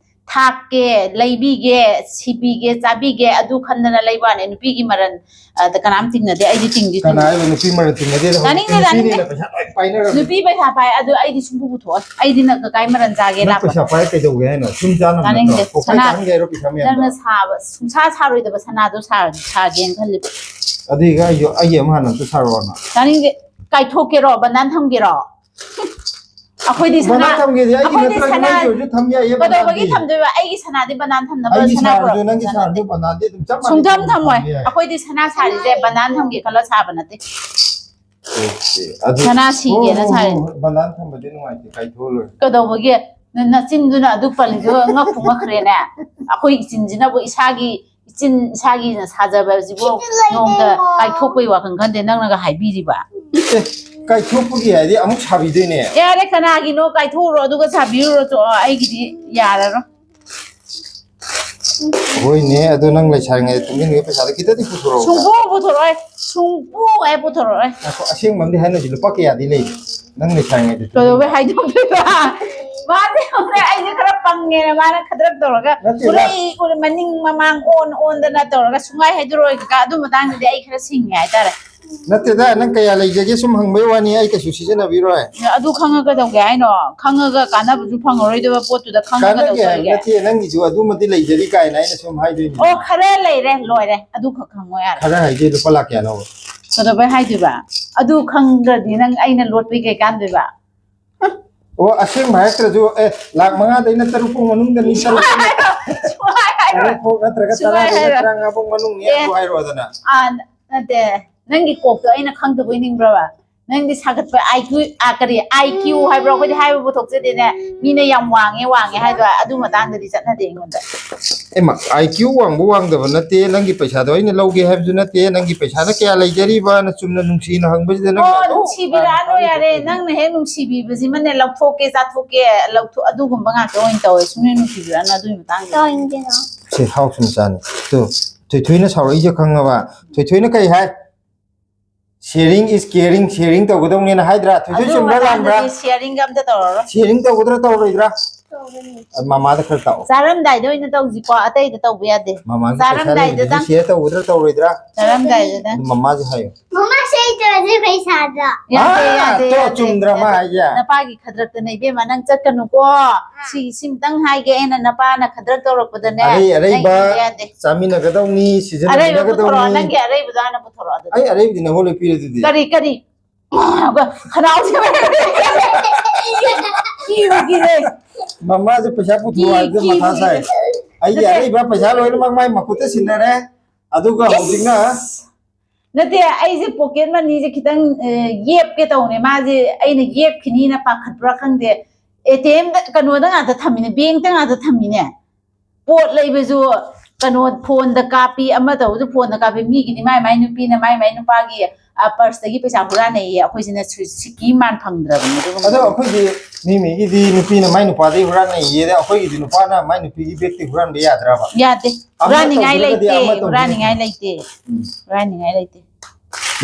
ꯊꯥꯛꯀꯦ, ꯂꯩꯕꯤꯒꯦ, ꯁꯤꯕꯤꯒꯦ, ꯆꯥꯕꯤꯒꯦ ꯑꯗꯨ ꯈꯟꯗꯅ ꯂꯩꯕ ꯋꯥꯅꯦ꯫ ꯅꯨꯄꯤꯒꯤ ꯃꯔꯟ, ꯑ, ꯀꯅꯥꯝ ꯇꯤꯡꯅꯗꯦ꯫ ꯑꯩꯗꯤ ꯇꯤꯡꯗꯤ ꯀꯅꯥ ꯇꯤꯡꯗꯦ꯫ ꯍꯥꯏꯕ ꯅꯨꯄꯤ ꯃꯔꯟ ꯇꯤꯡꯅꯗꯦ? ꯇꯥꯅꯤꯡꯗꯦ, ꯅꯨꯄꯤꯅ ꯇꯥꯅꯤꯡꯗꯦ꯫ ꯄꯩꯁꯥ ꯂꯣꯏ ꯄꯥꯏꯅꯔꯝꯅꯤ꯫ ꯅꯨꯄꯤ ꯄꯩꯁꯥ ꯄꯥꯏ ꯑꯗꯨ ꯑꯩꯗꯤ ꯁꯨꯡꯄꯨ ꯄꯨꯊꯣꯛꯑꯣꯏ꯫ ꯑꯩꯗꯤ ꯅꯪ ꯀꯀꯥꯏ ꯃꯔꯟ ꯆꯥꯒꯦ ꯅꯪ ꯂꯥꯛꯄ꯫ ꯄꯩꯁꯥ ꯄꯥꯏꯔ ꯀꯩꯗꯧꯒꯦ ꯍꯥꯏꯅꯣ? ꯁꯨꯝ ꯆꯥꯅꯕ ꯇꯥꯅꯤꯡꯗꯦ꯫ ꯅꯠꯇ꯭ꯔꯣ? ꯀꯣꯛꯐꯥꯏ ꯁꯅꯥ, ꯇꯥꯍꯟꯒꯦ ꯍꯥꯏꯔꯣ ꯄꯩꯁꯥ ꯃꯌꯥꯝꯗꯣ? ꯅꯪꯅ ꯁꯥꯕ, ꯁꯨꯡꯁꯥ ꯁꯥꯔꯣꯏꯗꯕ ꯁꯅꯥꯗꯣ ꯁꯥ-, ꯁꯥꯒꯦꯅ ꯈꯜꯂꯤꯕ꯫ ꯑꯗꯨꯏꯒ ꯑꯩꯁꯨ ꯑꯩꯒꯤ ꯑꯃ ꯍꯥꯟꯅ ꯑꯝꯇ ꯁꯥꯔꯛꯑꯣꯅ꯫ ꯇꯥꯅꯤꯡꯗꯦ꯫ ꯀꯥꯏꯊꯣꯛꯀꯦꯔꯣ? ꯕꯟꯗꯥꯟ ꯊꯝꯒꯦꯔꯣ? ꯑꯩꯈꯣꯏꯗꯤ ꯁꯅꯥ, ꯕꯟꯗꯥꯟ ꯊꯝꯒꯦꯗꯤ ꯑꯩꯒꯤ ꯑꯩꯈꯣꯏꯗꯤ ꯅꯠꯇ꯭ꯔꯁꯨ ꯁꯅꯥ ꯅꯪꯒꯤ ꯑꯣꯏꯔꯁꯨ ꯊꯝ ꯌꯥꯏꯌꯦ ꯀꯩꯗꯧꯕꯒꯤ ꯕꯟꯗꯥꯟꯗꯤ꯫ ꯊꯝꯗꯣꯏꯕ? ꯑꯩꯒꯤ ꯁꯅꯥꯗꯤ ꯕꯟꯗꯥꯟ ꯊꯝꯅꯕ ꯑꯩꯒꯤ ꯁꯅꯥ ꯄꯨꯔꯛꯑꯣ꯫ ꯁꯥꯔꯁꯨ ꯅꯪꯒꯤ ꯁꯥꯔꯁꯨ ꯕꯟꯗꯥꯟꯗꯤ ꯑꯗꯨꯝ ꯆꯞ ꯃꯥꯟꯅꯩ ꯁꯨꯡꯊꯝ ꯊꯝꯃꯣꯏ꯫ ꯊꯝꯕ ꯌꯥꯏ꯫ ꯑꯩꯈꯣꯏꯗꯤ ꯁꯅꯥ ꯁꯥꯔꯤꯁꯦ ꯕꯟꯗꯥꯟ ꯊꯝꯒꯦ ꯈꯜꯂ ꯁꯥꯕ ꯅꯠꯇꯦ꯫ ꯑꯣꯀꯦ꯫ ꯑꯗꯨ ꯁꯅꯥ ꯍꯣ, ꯁꯤꯒꯦꯅ ꯍꯣ, ꯍꯣ, ꯁꯥꯔꯤꯅꯦ꯫ ꯍꯣ꯫ ꯕꯟꯗꯥꯟ ꯊꯝꯕꯗꯤ ꯅꯨꯡꯉꯥꯏꯇꯦ, ꯀꯥꯏꯊꯣꯛꯑ ꯂꯣꯏꯔꯦ꯫ ꯀꯩꯗꯧꯕꯒꯤ? ꯅ-, ꯅꯆꯤꯟꯗꯨꯅ ꯑꯗꯨ ꯄꯜꯂꯤꯗꯨ ꯉꯛꯄꯨ ꯉꯛꯈ꯭ꯔꯦꯅꯦ꯫ ꯑꯩꯈꯣꯏ ꯏꯆꯤꯟꯁꯤꯅꯕꯨ ꯏꯁꯥꯒꯤ ꯏꯆꯤꯟ ꯏꯁꯥꯒꯤꯅ ꯁꯥꯖꯕꯁꯤꯕꯨ ꯅꯣꯡꯃꯇ ꯀꯥꯏꯊꯣꯛꯄꯩ ꯋꯥꯈꯜ ꯈꯟꯗꯦ, ꯅꯪꯅꯒ ꯍꯥꯏꯕꯤꯔꯤꯕ꯫ ꯑꯦ, ꯀꯥꯏꯊꯣꯛꯄꯒꯤ ꯍꯥꯏꯗꯤ ꯑꯃꯨꯛ ꯁꯥꯕꯤꯗꯣꯏꯅꯦ꯫ ꯌꯥꯔꯦ, ꯀꯅꯥꯒꯤꯅꯣ ꯀꯥꯏꯊꯣꯛꯎꯔꯣ, ꯑꯗꯨꯒ ꯁꯥꯕꯤꯔꯨꯔꯣ, ꯆꯣ, ꯑꯩꯒꯤꯗꯤ ꯌꯥꯔꯔꯣꯏ꯫ ꯍꯣꯏꯅꯦ, ꯑꯗꯣ ꯅꯪ ꯂꯩꯁꯥꯔꯤꯉꯩꯗ ꯇꯨꯡꯁꯤꯟꯈꯤꯕ ꯄꯩꯁꯥꯗꯣ ꯈꯤꯇꯗꯤ ꯄꯨꯊꯣꯔꯛꯎꯗ꯫ ꯁꯨꯡꯄꯨ ꯄꯨꯊꯣꯔꯛꯑꯣꯏ, ꯁꯨꯡꯄꯨ ꯍꯦꯛ ꯄꯨꯊꯣꯔꯛꯑꯣꯏ꯫ ꯉꯥꯏꯈꯣ, ꯑꯁꯦꯡꯕ ꯑꯃꯗꯤ ꯍꯥꯏꯅꯁꯤ, ꯂꯨꯄꯥ ꯀꯌꯥꯗꯤ ꯂꯩ ꯅꯪ ꯂꯩꯁꯥꯔꯤꯉꯩꯗ ꯇꯨꯡꯁꯤꯟꯈꯤꯕ? ꯀꯩꯗꯧꯕꯩ ꯍꯥꯏꯗꯣꯛꯇꯣꯏꯕ? ꯃꯥꯗꯤ ꯍꯧꯖꯤꯛ ꯑꯩꯁꯦ ꯈꯔ ꯄꯪꯉꯦꯅ ꯃꯥꯅ ꯈꯗ꯭ꯔꯛ ꯇꯧꯔꯒ ꯅꯠꯇꯦꯗ꯫ ꯎꯔꯩ ꯎꯔꯩ ꯃꯅꯤꯡ ꯃꯃꯥꯡ ꯑꯣꯟ ꯑꯣꯟꯗꯅ ꯇꯧꯔꯒ ꯁꯨꯡꯍꯥꯏ ꯍꯥꯏꯗꯣꯔꯛꯑꯣꯏ ꯀꯀꯥ꯫ ꯑꯗꯨ ꯃꯇꯥꯡꯗꯗꯤ ꯑꯩ ꯈꯔ ꯁꯤꯡꯉꯦ ꯍꯥꯏꯇꯥꯔꯦ꯫ ꯅꯠꯇꯦꯗ, ꯅꯪ ꯀꯌꯥ ꯂꯩꯖꯒꯦ ꯁꯨꯝ ꯍꯪꯕꯩ ꯋꯥꯅꯤ, ꯑꯩ ꯀꯩꯁꯨ ꯁꯤꯖꯤꯟꯅꯕꯤꯔꯣꯏ꯫ ꯑꯗꯨ ꯈꯪꯉ ꯀꯩꯗꯧꯒꯦ ꯍꯥꯏꯅꯣ? ꯈꯪꯉꯒ ꯀꯥꯟꯅꯕꯁꯨ ꯐꯪꯉꯔꯣꯏꯗꯕ ꯄꯣꯠꯇꯨꯗ ꯈꯪꯉ ꯀꯥꯟꯅꯒꯦ ꯍꯥꯏꯕ ꯀꯩꯗꯧꯗꯣꯔꯤꯒꯦ? ꯅꯠꯇꯦ, ꯅꯪꯒꯤꯁꯨ ꯑꯗꯨꯃꯗꯤ ꯂꯩꯖꯔꯤ ꯀꯥꯏꯅ ꯑꯩꯅ ꯁꯨꯝ ꯍꯥꯏꯗꯣꯏꯅꯤ꯫ ꯑꯣ, ꯈꯔ ꯂꯩꯔꯦ, ꯂꯣꯏꯔꯦ꯫ ꯑꯗꯨꯈꯛ ꯈꯪꯉꯣ ꯌꯥꯔꯦ꯫ ꯈꯔ ꯍꯥꯏꯁꯦ ꯂꯨꯄꯥ ꯂꯥꯛ ꯀꯌꯥꯅꯣꯕ? ꯀꯩꯗꯧꯕꯩ ꯍꯥꯏꯗꯣꯏꯕ? ꯑꯗꯨ ꯈꯪꯗ꯭ꯔꯗꯤ ꯅꯪ ꯑꯩꯅ ꯂꯣꯠꯄꯩ ꯀꯩ ꯀꯥꯟꯗꯣꯏꯕ? ꯑꯣ, ꯑꯁꯦꯡꯕ ꯍꯥꯏꯔꯛꯇ꯭ꯔꯁꯨ, ꯑꯦ, ꯂꯥꯛ ꯃꯉꯥꯗꯩꯅ ꯇꯔꯨꯛ ꯐꯥꯎ ꯃꯅꯨꯡꯗꯅꯤ, ꯇꯔꯨꯛ ꯐꯥꯎ ꯁꯨꯡꯍꯥꯏ ꯍꯥꯏꯔꯣꯏ꯫ ꯇꯔꯦꯠ ꯐꯥꯎ ꯅꯠꯇ꯭ꯔꯒ ꯁꯨꯡꯍꯥꯏ ꯇꯔꯥꯗꯩꯅ ꯍꯥꯏꯔꯣꯏ꯫ ꯇꯔꯥꯃꯉꯥ ꯐꯥꯎ ꯃꯅꯨꯡꯅꯤ ꯑꯦ꯫ ꯑꯗꯨ ꯍꯥꯏꯔꯣꯗꯅ꯫ ꯑꯥ, ꯅꯠꯇꯦ꯫ ꯅꯪꯒꯤ ꯀꯣꯛꯇꯣ ꯑꯩꯅ ꯈꯪꯗꯕꯣꯏ ꯅꯤꯡꯕ꯭ꯔꯕ? ꯅꯪꯗꯤ ꯁꯥꯒꯠꯄ IQ, ꯑ, ꯀꯔꯤ, IQ ꯍꯥꯏꯕ꯭ꯔꯣ? ꯑꯩꯈꯣꯏꯗꯤ ꯍꯥꯏꯕꯕꯨ ꯊꯣꯛꯆꯗꯦꯅꯦ꯫ ꯃꯤꯅ ꯌꯥꯝ ꯋꯥꯡꯉꯦ, ꯋꯥꯡꯉꯦ ꯍꯥꯏꯗꯣ ꯑꯗꯨ ꯃꯇꯥꯡꯗꯗꯤ ꯆꯠꯅꯗꯦ ꯑꯩꯉꯣꯟꯗ꯫ ꯑꯦꯃ, IQ ꯋꯥꯡꯕ ꯋꯥꯡꯗꯕ ꯅꯠꯇꯦ, ꯅꯪꯒꯤ ꯄꯩꯁꯥꯗꯣ ꯑꯩꯅ ꯂꯧꯒꯦ ꯍꯥꯏꯕꯁꯨ ꯅꯠꯇꯦ, ꯅꯪꯒꯤ ꯄꯩꯁꯥꯗ ꯀꯌꯥ ꯂꯩꯖꯔꯤꯕꯅ ꯆꯨꯝꯅ ꯅꯨꯡꯁꯤꯅ ꯍꯪꯕꯁꯤꯗ ꯅꯪ ꯑꯣ, ꯑꯗꯨꯝ ꯅꯨꯡꯁꯤꯕꯤꯔꯛꯑꯅꯨ ꯌꯥꯔꯦ꯫ ꯅꯪꯅ ꯍꯦꯛ ꯅꯨꯡꯁꯤꯕꯤꯕꯁꯤꯃꯅꯦ, ꯂꯧꯊꯣꯛꯀꯦ, ꯆꯥꯊꯣꯛꯀꯦ, ꯂꯧꯊꯣꯛ-, ꯑꯗꯨꯒꯨꯝꯕ ꯉꯥꯛꯇ ꯑꯣꯏꯅ ꯇꯧꯋꯦ꯫ ꯁꯨꯡꯅꯨꯡ ꯅꯨꯡꯁꯤꯕꯤꯔꯛꯑꯅꯨ ꯑꯗꯨꯒꯤ ꯃꯇꯥꯡꯗ꯫ ꯇꯧꯅꯤꯡꯗꯦꯅ꯫ ꯁꯤ ꯍꯥꯎꯁ ꯃꯆꯥꯅꯤ꯫ ꯇꯨ, ꯊꯣꯏꯊꯣꯏꯅ ꯁꯥꯎꯔꯛꯏꯁꯦ ꯈꯪꯉꯕ? ꯊꯣꯏꯊꯣꯏꯅ ꯀꯩ ꯍꯥꯏ? Sharing is caring, sharing ꯇꯧꯒꯗꯧꯅꯦꯅ ꯍꯥꯏꯗ꯭ꯔꯥ? ꯊꯣꯏꯊꯣꯏ ꯑꯗꯨ ꯆꯨꯝꯕ꯭ꯔꯥ ꯂꯥꯟꯕ꯭ꯔꯥ? ꯃꯇꯥꯡꯗꯗꯤ sharing ꯒ ꯑꯝꯇ ꯇꯧꯔꯔꯣꯏ꯫ Sharing ꯇꯧꯒꯗ꯭ꯔꯥ ꯇꯧꯔꯣꯏꯗ꯭ꯔꯥ? ꯇꯧꯒꯅꯤ꯫ ꯑ, ꯃꯃꯥꯗ ꯈꯔ ꯇꯥꯛꯑꯣ꯫ ꯆꯥꯔꯝꯗꯥꯏꯗ ꯑꯣꯏꯅ ꯇꯧꯁꯤꯀꯣ, ꯑꯇꯩꯗ ꯇꯧꯕ ꯌꯥꯗꯦ꯫ ꯃꯃꯥꯒꯤ ꯄꯩꯁꯥ ꯆꯥꯔꯝꯗꯥꯏꯗꯗ꯫ ꯂꯩꯕꯗꯨꯁꯨ share ꯇꯧꯒꯗ꯭ꯔꯥ ꯇꯧꯔꯣꯏꯗ꯭ꯔꯥ? ꯆꯥꯔꯝꯗꯥꯏꯗꯗ꯫ ꯑꯗꯨ ꯃꯃꯥꯁꯦ ꯍꯥꯏꯌꯣ꯫ ꯃꯃꯥ share ꯇꯧꯔꯗꯤ ꯄꯩꯁꯥꯗꯣ꯫ ꯌꯥꯗꯦ, ꯑꯥ, ꯌꯥꯗꯦ, ꯇꯣ, ꯌꯥꯗꯦ, ꯆꯨꯝꯗ꯭ꯔꯥ ꯃꯥ ꯌꯥꯗꯦ꯫ ꯍꯥꯏꯁꯦ? ꯅꯄꯥꯒꯤ ꯈꯗ꯭ꯔꯛꯇꯅꯦ ꯏꯕꯦꯝꯃ, ꯅꯪ ꯆꯠꯀꯅꯨꯀꯣ꯫ ꯁꯤ, ꯁꯤꯝꯇꯪ ꯍꯥꯏꯒꯦ ꯑꯩꯅ, ꯅꯄꯥꯅ ꯈꯗ꯭ꯔꯛ ꯇꯧꯔꯛꯄꯗꯅꯦ, ꯑꯔꯩ ꯑꯔꯩꯕ ꯅꯪ ꯌꯥꯗꯦ꯫ ꯆꯥꯃꯤꯟꯅꯒꯗꯧꯅꯤ, ꯑꯔꯩꯕ ꯄꯨꯊꯣꯔꯛꯑꯣ, ꯁꯤꯖꯤꯟꯅꯃꯤꯟꯅꯒꯗꯧꯅꯤ꯫ ꯅꯪꯒꯤ ꯑꯔꯩꯕꯗꯣ ꯍꯥꯟꯅ ꯄꯨꯊꯣꯔꯛꯑꯣ ꯑꯗꯨꯗꯤ꯫ ꯑꯩ ꯑꯔꯩꯕꯗꯤ ꯅꯪꯉꯣꯟꯗ ꯂꯣꯏ ꯄꯤꯔꯦ ꯑꯗꯨꯗꯤ꯫ ꯀꯔꯤ, ꯀꯔꯤ? ꯈꯅꯥꯎꯁꯦ ꯀꯤꯕꯒꯤꯅꯦ꯫ ꯃꯃꯥꯁꯦ ꯄꯩꯁꯥ ꯄꯨꯊꯣꯛꯑꯣ ꯍꯥꯏꯕꯗ ꯃꯊꯥ ꯁꯥꯏ꯫ ꯀꯤꯕꯒꯤꯅꯦ꯫ ꯑꯩꯒꯤ ꯅꯠꯇꯦ꯫ ꯑꯔꯩꯕ ꯄꯩꯁꯥ ꯂꯣꯏꯅꯃꯛ ꯃꯥꯏ ꯃꯈꯨꯠꯇ ꯁꯤꯟꯅꯔꯦ꯫ ꯑꯗꯨꯒ ꯍꯧꯖꯤꯛꯅ ꯅꯠꯇꯦ, ꯑꯩꯁꯦ pocket money ꯁꯦ ꯈꯤꯇꯪ, ꯑ, ꯌꯦꯞꯀꯦ ꯇꯧꯅꯦ꯫ ꯃꯥꯁꯦ ꯑꯩꯅ ꯌꯦꯞꯈꯤꯅꯤꯅ ꯄꯥꯈꯠꯄ꯭ꯔꯥ ꯈꯪꯗꯦ꯫ ATM ꯗ, ꯀꯩꯅꯣꯗ ꯉꯥꯛꯇ ꯊꯝꯃꯤꯅꯦ, bank ꯇ ꯉꯥꯛꯇ ꯊꯝꯃꯤꯅꯦ꯫ ꯄꯣꯠ ꯂꯩꯕꯁꯨ ꯀꯩꯅꯣ, phone ꯗ ꯀꯥꯞꯄꯤ, ꯑꯃ ꯇꯧꯕꯁꯨ phone ꯗ ꯀꯥꯞꯄꯤ꯫ ꯃꯤꯒꯤꯗꯤ ꯃꯥꯏ ꯃꯥꯏ ꯅꯨꯄꯤꯅ ꯃꯥꯏ ꯃꯥꯏ ꯅꯨꯄꯥꯒꯤ, ꯑ, purse ꯇꯒꯤ ꯄꯩꯁꯥ ꯍꯨꯔꯥꯟꯅꯩꯌꯦ꯫ ꯑꯩꯈꯣꯏꯁꯤꯅ ꯁꯤ-, ꯁꯤꯀꯤ ꯃꯥꯟ ꯐꯪꯗ꯭ꯔꯕꯅꯦ ꯑꯗꯨꯒꯨꯝꯕꯗꯣ꯫ ꯑꯗꯣ ꯑꯩꯈꯣꯏꯗꯤ ꯃꯤ ꯃꯤꯒꯤꯗꯤ ꯅꯨꯄꯤꯅ ꯃꯥꯏ ꯅꯨꯄꯥꯗꯒꯤ ꯍꯨꯔꯥꯟꯅꯩꯌꯦ, ꯑꯗ ꯑꯩꯈꯣꯏꯒꯤꯗꯤ ꯅꯨꯄꯥꯅ ꯃꯥꯏ ꯅꯨꯄꯤꯒꯤ bag ꯇꯒꯤ ꯍꯨꯔꯥꯟꯕ ꯌꯥꯗ꯭ꯔꯕ? ꯌꯥꯗꯦ꯫ ꯑꯃ ꯍꯨꯔꯥꯟꯅꯤꯡꯉꯥꯏ ꯇꯧꯗ꯭ꯔꯒꯗꯤ ꯂꯩꯇꯦ, ꯑꯃ ꯇꯧꯗ꯭ꯔꯒꯗꯤ꯫ ꯍꯨꯔꯥꯟꯅꯤꯡꯉꯥꯏ ꯂꯩꯇꯦ꯫ ꯎꯝ꯫ ꯍꯨꯔꯥꯟꯅꯤꯡꯉꯥꯏ ꯂꯩꯇꯦ꯫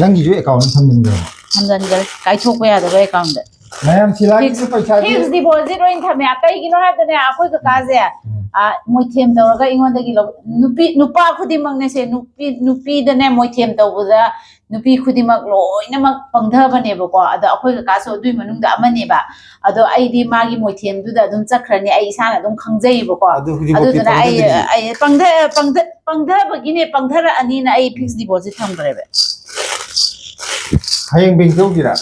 ꯅꯪꯒꯤꯁꯨ account ꯊꯝꯖꯤꯟꯈ꯭ꯔꯣ꯫ ꯊꯝꯖꯤꯟꯈ꯭ꯔꯦ꯫ ꯀꯥꯏꯊꯣꯛꯄ ꯌꯥꯗꯕ account ꯗ꯫ ꯃꯌꯥꯝ ꯁꯤꯂꯥꯒꯤꯁꯨ ꯄꯩꯁꯥꯁꯦ fixed deposit ꯑꯣꯏꯅ ꯊꯝꯃꯦ꯫ ꯀꯩꯒꯤꯅꯣ ꯍꯥꯏꯕꯗꯅꯦ, ꯑꯩꯈꯣꯏ ꯀꯀꯥꯁꯦ, ꯎꯝ꯫ ꯑ, ꯃꯣꯏꯊꯦꯝ ꯇꯧꯔꯒ ꯑꯩꯉꯣꯟꯗꯒꯤ ꯂꯧ-, ꯅꯨꯄꯤ, ꯅꯨꯄꯥ ꯈꯨꯗꯤꯡꯃꯛꯅꯦꯁꯦ, ꯅꯨꯄꯤ, ꯅꯨꯄꯤꯗꯅꯦ ꯃꯣꯏꯊꯦꯝ ꯇꯧꯕꯗ, ꯅꯨꯄꯤ ꯈꯨꯗꯤꯡꯃꯛ ꯂꯣꯏꯅꯃꯛ ꯄꯪꯊꯕꯅꯦꯕꯀꯣ꯫ ꯑꯗꯣ ꯑꯩꯈꯣꯏ ꯀꯀꯥꯁꯨ ꯑꯗꯨꯏ ꯃꯅꯨꯡꯗ ꯑꯃꯅꯦꯕ꯫ ꯑꯗꯣ ꯑꯩꯗꯤ ꯃꯥꯒꯤ ꯃꯣꯏꯊꯦꯝꯗꯨꯗ ꯑꯗꯨꯝ ꯆꯠꯈ꯭ꯔꯅꯤ, ꯑꯩ ꯏꯁꯥꯅ ꯑꯗꯨꯝ ꯈꯪꯖꯩꯌꯦꯕꯀꯣ꯫ ꯑꯗꯨ ꯍꯧꯖꯤꯛꯐꯥꯎꯗꯤ ꯑꯗꯨꯗꯨꯅ ꯑꯩ, ꯄꯪꯊꯗ꯭ꯔꯤꯕꯅꯤ꯫ ꯑꯩ ꯄꯪꯊ-, ꯄꯪꯊ-, ꯄꯪꯊꯕꯒꯤꯅꯦ, ꯄꯪꯊꯔꯛꯑꯅꯤꯅ ꯑꯩ fixed deposit ꯊꯝꯈ꯭ꯔꯦꯕ꯫ ꯍꯌꯦꯡ bank ꯆꯧꯁꯤꯔꯥ?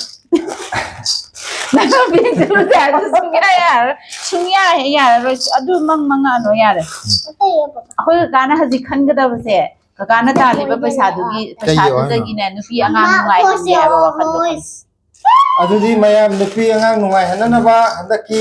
ꯅꯪ bank ꯆꯠꯂꯨꯁꯦ ꯍꯥꯏꯕꯗꯨ ꯁꯨꯡꯌꯥ ꯌꯥꯔꯔꯣꯏ꯫ ꯁꯨꯡꯌꯥ ꯍꯦꯛ ꯌꯥꯔꯔꯣꯏ꯫ ꯑꯗꯨ ꯃꯪ ꯃꯪꯉꯛꯑꯅꯨ, ꯌꯥꯔꯦ꯫ ꯑꯩꯈꯣꯏ ꯀꯀꯥꯅ ꯍꯧꯖꯤꯛ ꯈꯟꯒꯗꯕꯁꯦ, ꯀꯀꯥꯅ ꯇꯥꯜꯂꯤꯕ ꯄꯩꯁꯥꯗꯨꯒꯤ, ꯄꯩꯁꯥꯗꯨꯗꯒꯤꯅꯦ ꯅꯨꯄꯤ ꯑꯉꯥꯡ ꯅꯨꯡꯉꯥꯏꯍꯟꯒꯦ ꯍꯥꯏꯕ ꯋꯥꯈꯜꯗꯣ ꯈꯜꯂꯤ꯫ ꯑꯗꯨꯗꯤ ꯃꯌꯥꯝ ꯅꯨꯄꯤ ꯑꯉꯥꯡ ꯅꯨꯡꯉꯥꯏꯍꯟꯅꯅꯕ ꯍꯟꯗꯛꯀꯤ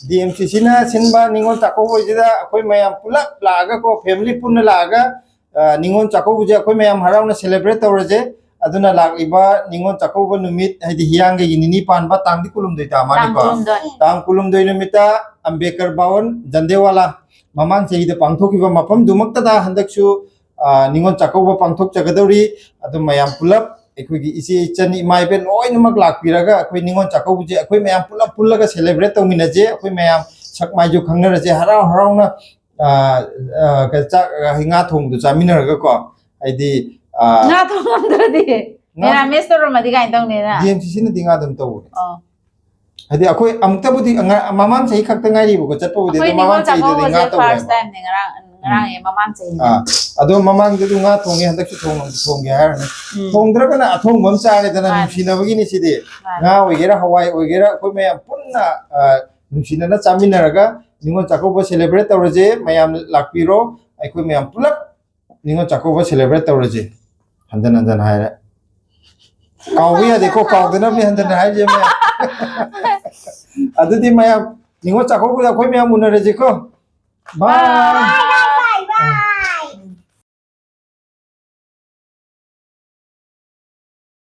D M C C ꯅ ꯁꯤꯟꯕ ꯅꯤꯉꯣꯜ ꯆꯥꯛꯀꯧꯕꯁꯤꯗ ꯑꯩꯈꯣꯏ ꯃꯌꯥꯝ ꯄꯨꯂꯞ ꯂꯥꯛꯑꯒ ꯀꯣ, family ꯄꯨꯟꯅ ꯂꯥꯛꯑꯒ, ꯑ, ꯅꯤꯉꯣꯜ ꯆꯥꯛꯀꯧꯕꯁꯦ ꯑꯩꯈꯣꯏ ꯃꯌꯥꯝ ꯍꯔꯥꯎꯅ celebrate ꯇꯧꯔꯁꯦ꯫ ꯑꯗꯨꯅ ꯂꯥꯛꯂꯤꯕ ꯅꯤꯉꯣꯜ ꯆꯥꯛꯀꯧꯕ ꯅꯨꯃꯤꯠ, ꯍꯥꯏꯗꯤ ꯍꯤꯌꯥꯡꯒꯩꯒꯤ ꯅꯤꯅꯤ ꯄꯥꯟꯕ ꯇꯥꯡꯗꯤ ꯀꯨꯟꯍꯨꯝꯗꯣꯏ ꯇꯥ ꯇꯥꯡ ꯃꯥꯜꯂꯤꯀꯣ꯫ ꯀꯨꯟꯍꯨꯝꯗꯣꯏ꯫ ꯇꯥꯡ ꯀꯨꯟꯍꯨꯝꯗꯣꯏ ꯅꯨꯃꯤꯠꯇ ꯑꯝꯕꯦꯗꯀꯔ ꯚꯋꯟ ꯖꯟꯗꯦꯋꯥꯂꯥ ꯃꯃꯥꯡ ꯆꯍꯤꯗ ꯄꯥꯡꯊꯣꯛꯈꯤꯕ ꯃꯐꯝꯗꯨꯃꯛꯇꯗ ꯍꯟꯗꯛꯁꯨ, ꯑ, ꯅꯤꯉꯣꯜ ꯆꯥꯛꯀꯧꯕ ꯄꯥꯡꯊꯣꯛꯆꯒꯗꯧꯔꯤ꯫ ꯑꯗꯨ ꯃꯌꯥꯝ ꯄꯨꯂꯞ ꯑꯩꯈꯣꯏꯒꯤ ꯏꯆꯦ ꯏꯆꯟ ꯏꯃꯥ ꯏꯕꯦꯟ ꯂꯣꯏꯅꯃꯛ ꯂꯥꯛꯄꯤꯔꯒ ꯑꯩꯈꯣꯏ ꯅꯤꯉꯣꯜ ꯆꯥꯛꯀꯧꯕꯁꯦ ꯑꯩꯈꯣꯏ ꯃꯌꯥꯝ ꯄꯨꯂꯞ ꯄꯨꯜꯂꯒ celebrate ꯇꯧꯃꯤꯟꯅꯁꯦ꯫ ꯑꯩꯈꯣꯏ ꯃꯌꯥꯝ ꯁꯛ ꯃꯥꯏꯁꯨ ꯈꯪꯅꯔꯁꯦ, ꯍꯔꯥꯎ ꯍꯔꯥꯎꯅ, ꯑ, ꯑ, ꯀ-, ꯆꯥꯛ, ꯑ, ꯉꯥ ꯊꯣꯡꯕꯗꯣ ꯆꯥꯃꯤꯟꯅꯔꯒꯀꯣ꯫ ꯍꯥꯏꯗꯤ, ꯑ, ꯉꯥ ꯊꯣꯡꯉꯝꯗ꯭ꯔꯗꯤ ꯉꯥ ꯃꯦꯔꯥꯃꯦꯁ ꯇꯧꯔꯝꯃꯗꯤ ꯀꯥꯏꯅ ꯇꯧꯅꯤꯅ꯫ D M C C ꯅꯗꯤ ꯉꯥ ꯑꯗꯨꯝ ꯇꯧꯕꯅꯦ꯫ ꯑꯣ꯫ ꯍꯥꯏꯗꯤ ꯑꯩꯈꯣꯏ ꯑꯃꯨꯛꯇꯕꯨꯗꯤ ꯉ-, ꯃꯃꯥꯡ ꯆꯍꯤ ꯈꯛꯇ ꯉꯥꯏꯔꯤꯕꯀꯣ ꯆꯠꯄꯕꯨꯗꯤ, ꯑꯩꯈꯣꯏ ꯑꯗꯣ ꯃꯃꯥꯡ ꯅꯤꯉꯣꯜ ꯆꯍꯤꯗꯗꯤ ꯉꯥ ꯆꯥꯛꯀꯧꯕꯁꯦ first ꯇꯧꯋꯦꯕ꯫ time ꯅꯦ, ꯉꯔꯥꯡ ꯉꯔꯥꯡ ꯑꯦ ꯃꯃꯥꯡ ꯆꯍꯤꯅꯦ꯫ ꯑꯥ, ꯑꯗꯣ ꯃꯃꯥꯡꯗꯁꯨ ꯉꯥ ꯊꯣꯡꯉꯦ, ꯍꯟꯗꯛꯁꯨ ꯊꯣꯡ-, ꯊꯣꯡꯒꯦ ꯍꯥꯏꯔꯅꯤ꯫ ꯎꯝ꯫ ꯊꯣꯡꯗ꯭ꯔꯒꯅ ꯑꯊꯣꯡꯕ ꯑꯃ ꯆꯥꯔꯦꯗꯅ, ꯃꯥꯅꯦ꯫ ꯅꯨꯡꯁꯤꯅꯕꯒꯤꯅꯤ ꯁꯤꯗꯤ꯫ ꯃꯥꯅꯦ꯫ ꯉꯥ ꯑꯣꯏꯒꯦꯔꯥ ꯍꯋꯥꯏ ꯑꯣꯏꯒꯦꯔꯥ ꯑꯩꯈꯣꯏ ꯃꯌꯥꯝ ꯄꯨꯟꯅ, ꯑ, ꯅꯨꯡꯁꯤꯅꯅ ꯆꯥꯃꯤꯟꯅꯔꯒ ꯅꯤꯉꯣꯜ ꯆꯥꯛꯀꯧꯕ celebrate ꯇꯧꯔꯁꯦ꯫ ꯃꯌꯥꯝ ꯂꯥꯛꯄꯤꯔꯣ, ꯑꯩꯈꯣꯏ ꯃꯌꯥꯝ ꯄꯨꯂꯞ ꯅꯤꯉꯣꯜ ꯆꯥꯛꯀꯧꯕ celebrate ꯇꯧꯔꯁꯦ꯫ ꯍꯟꯖꯟ ꯍꯟꯖꯟ ꯍꯥꯏꯔꯦ꯫ ꯀꯥꯎꯕ ꯌꯥꯗꯦꯀꯣ, ꯀꯥꯎꯗꯅꯕꯅꯤ ꯍꯟꯖꯟ ꯍꯟꯖꯟ ꯍꯥꯏꯔꯤꯁꯦ ꯃꯌꯥꯝ꯫ ꯑꯗꯨꯗꯤ ꯃꯌꯥꯝ ꯅꯤꯉꯣꯜ ꯆꯥꯛꯀꯧꯕꯗ ꯑꯩꯈꯣꯏ ꯃꯌꯥꯝ ꯎꯅꯔꯁꯤꯀꯣ꯫ Bye꯫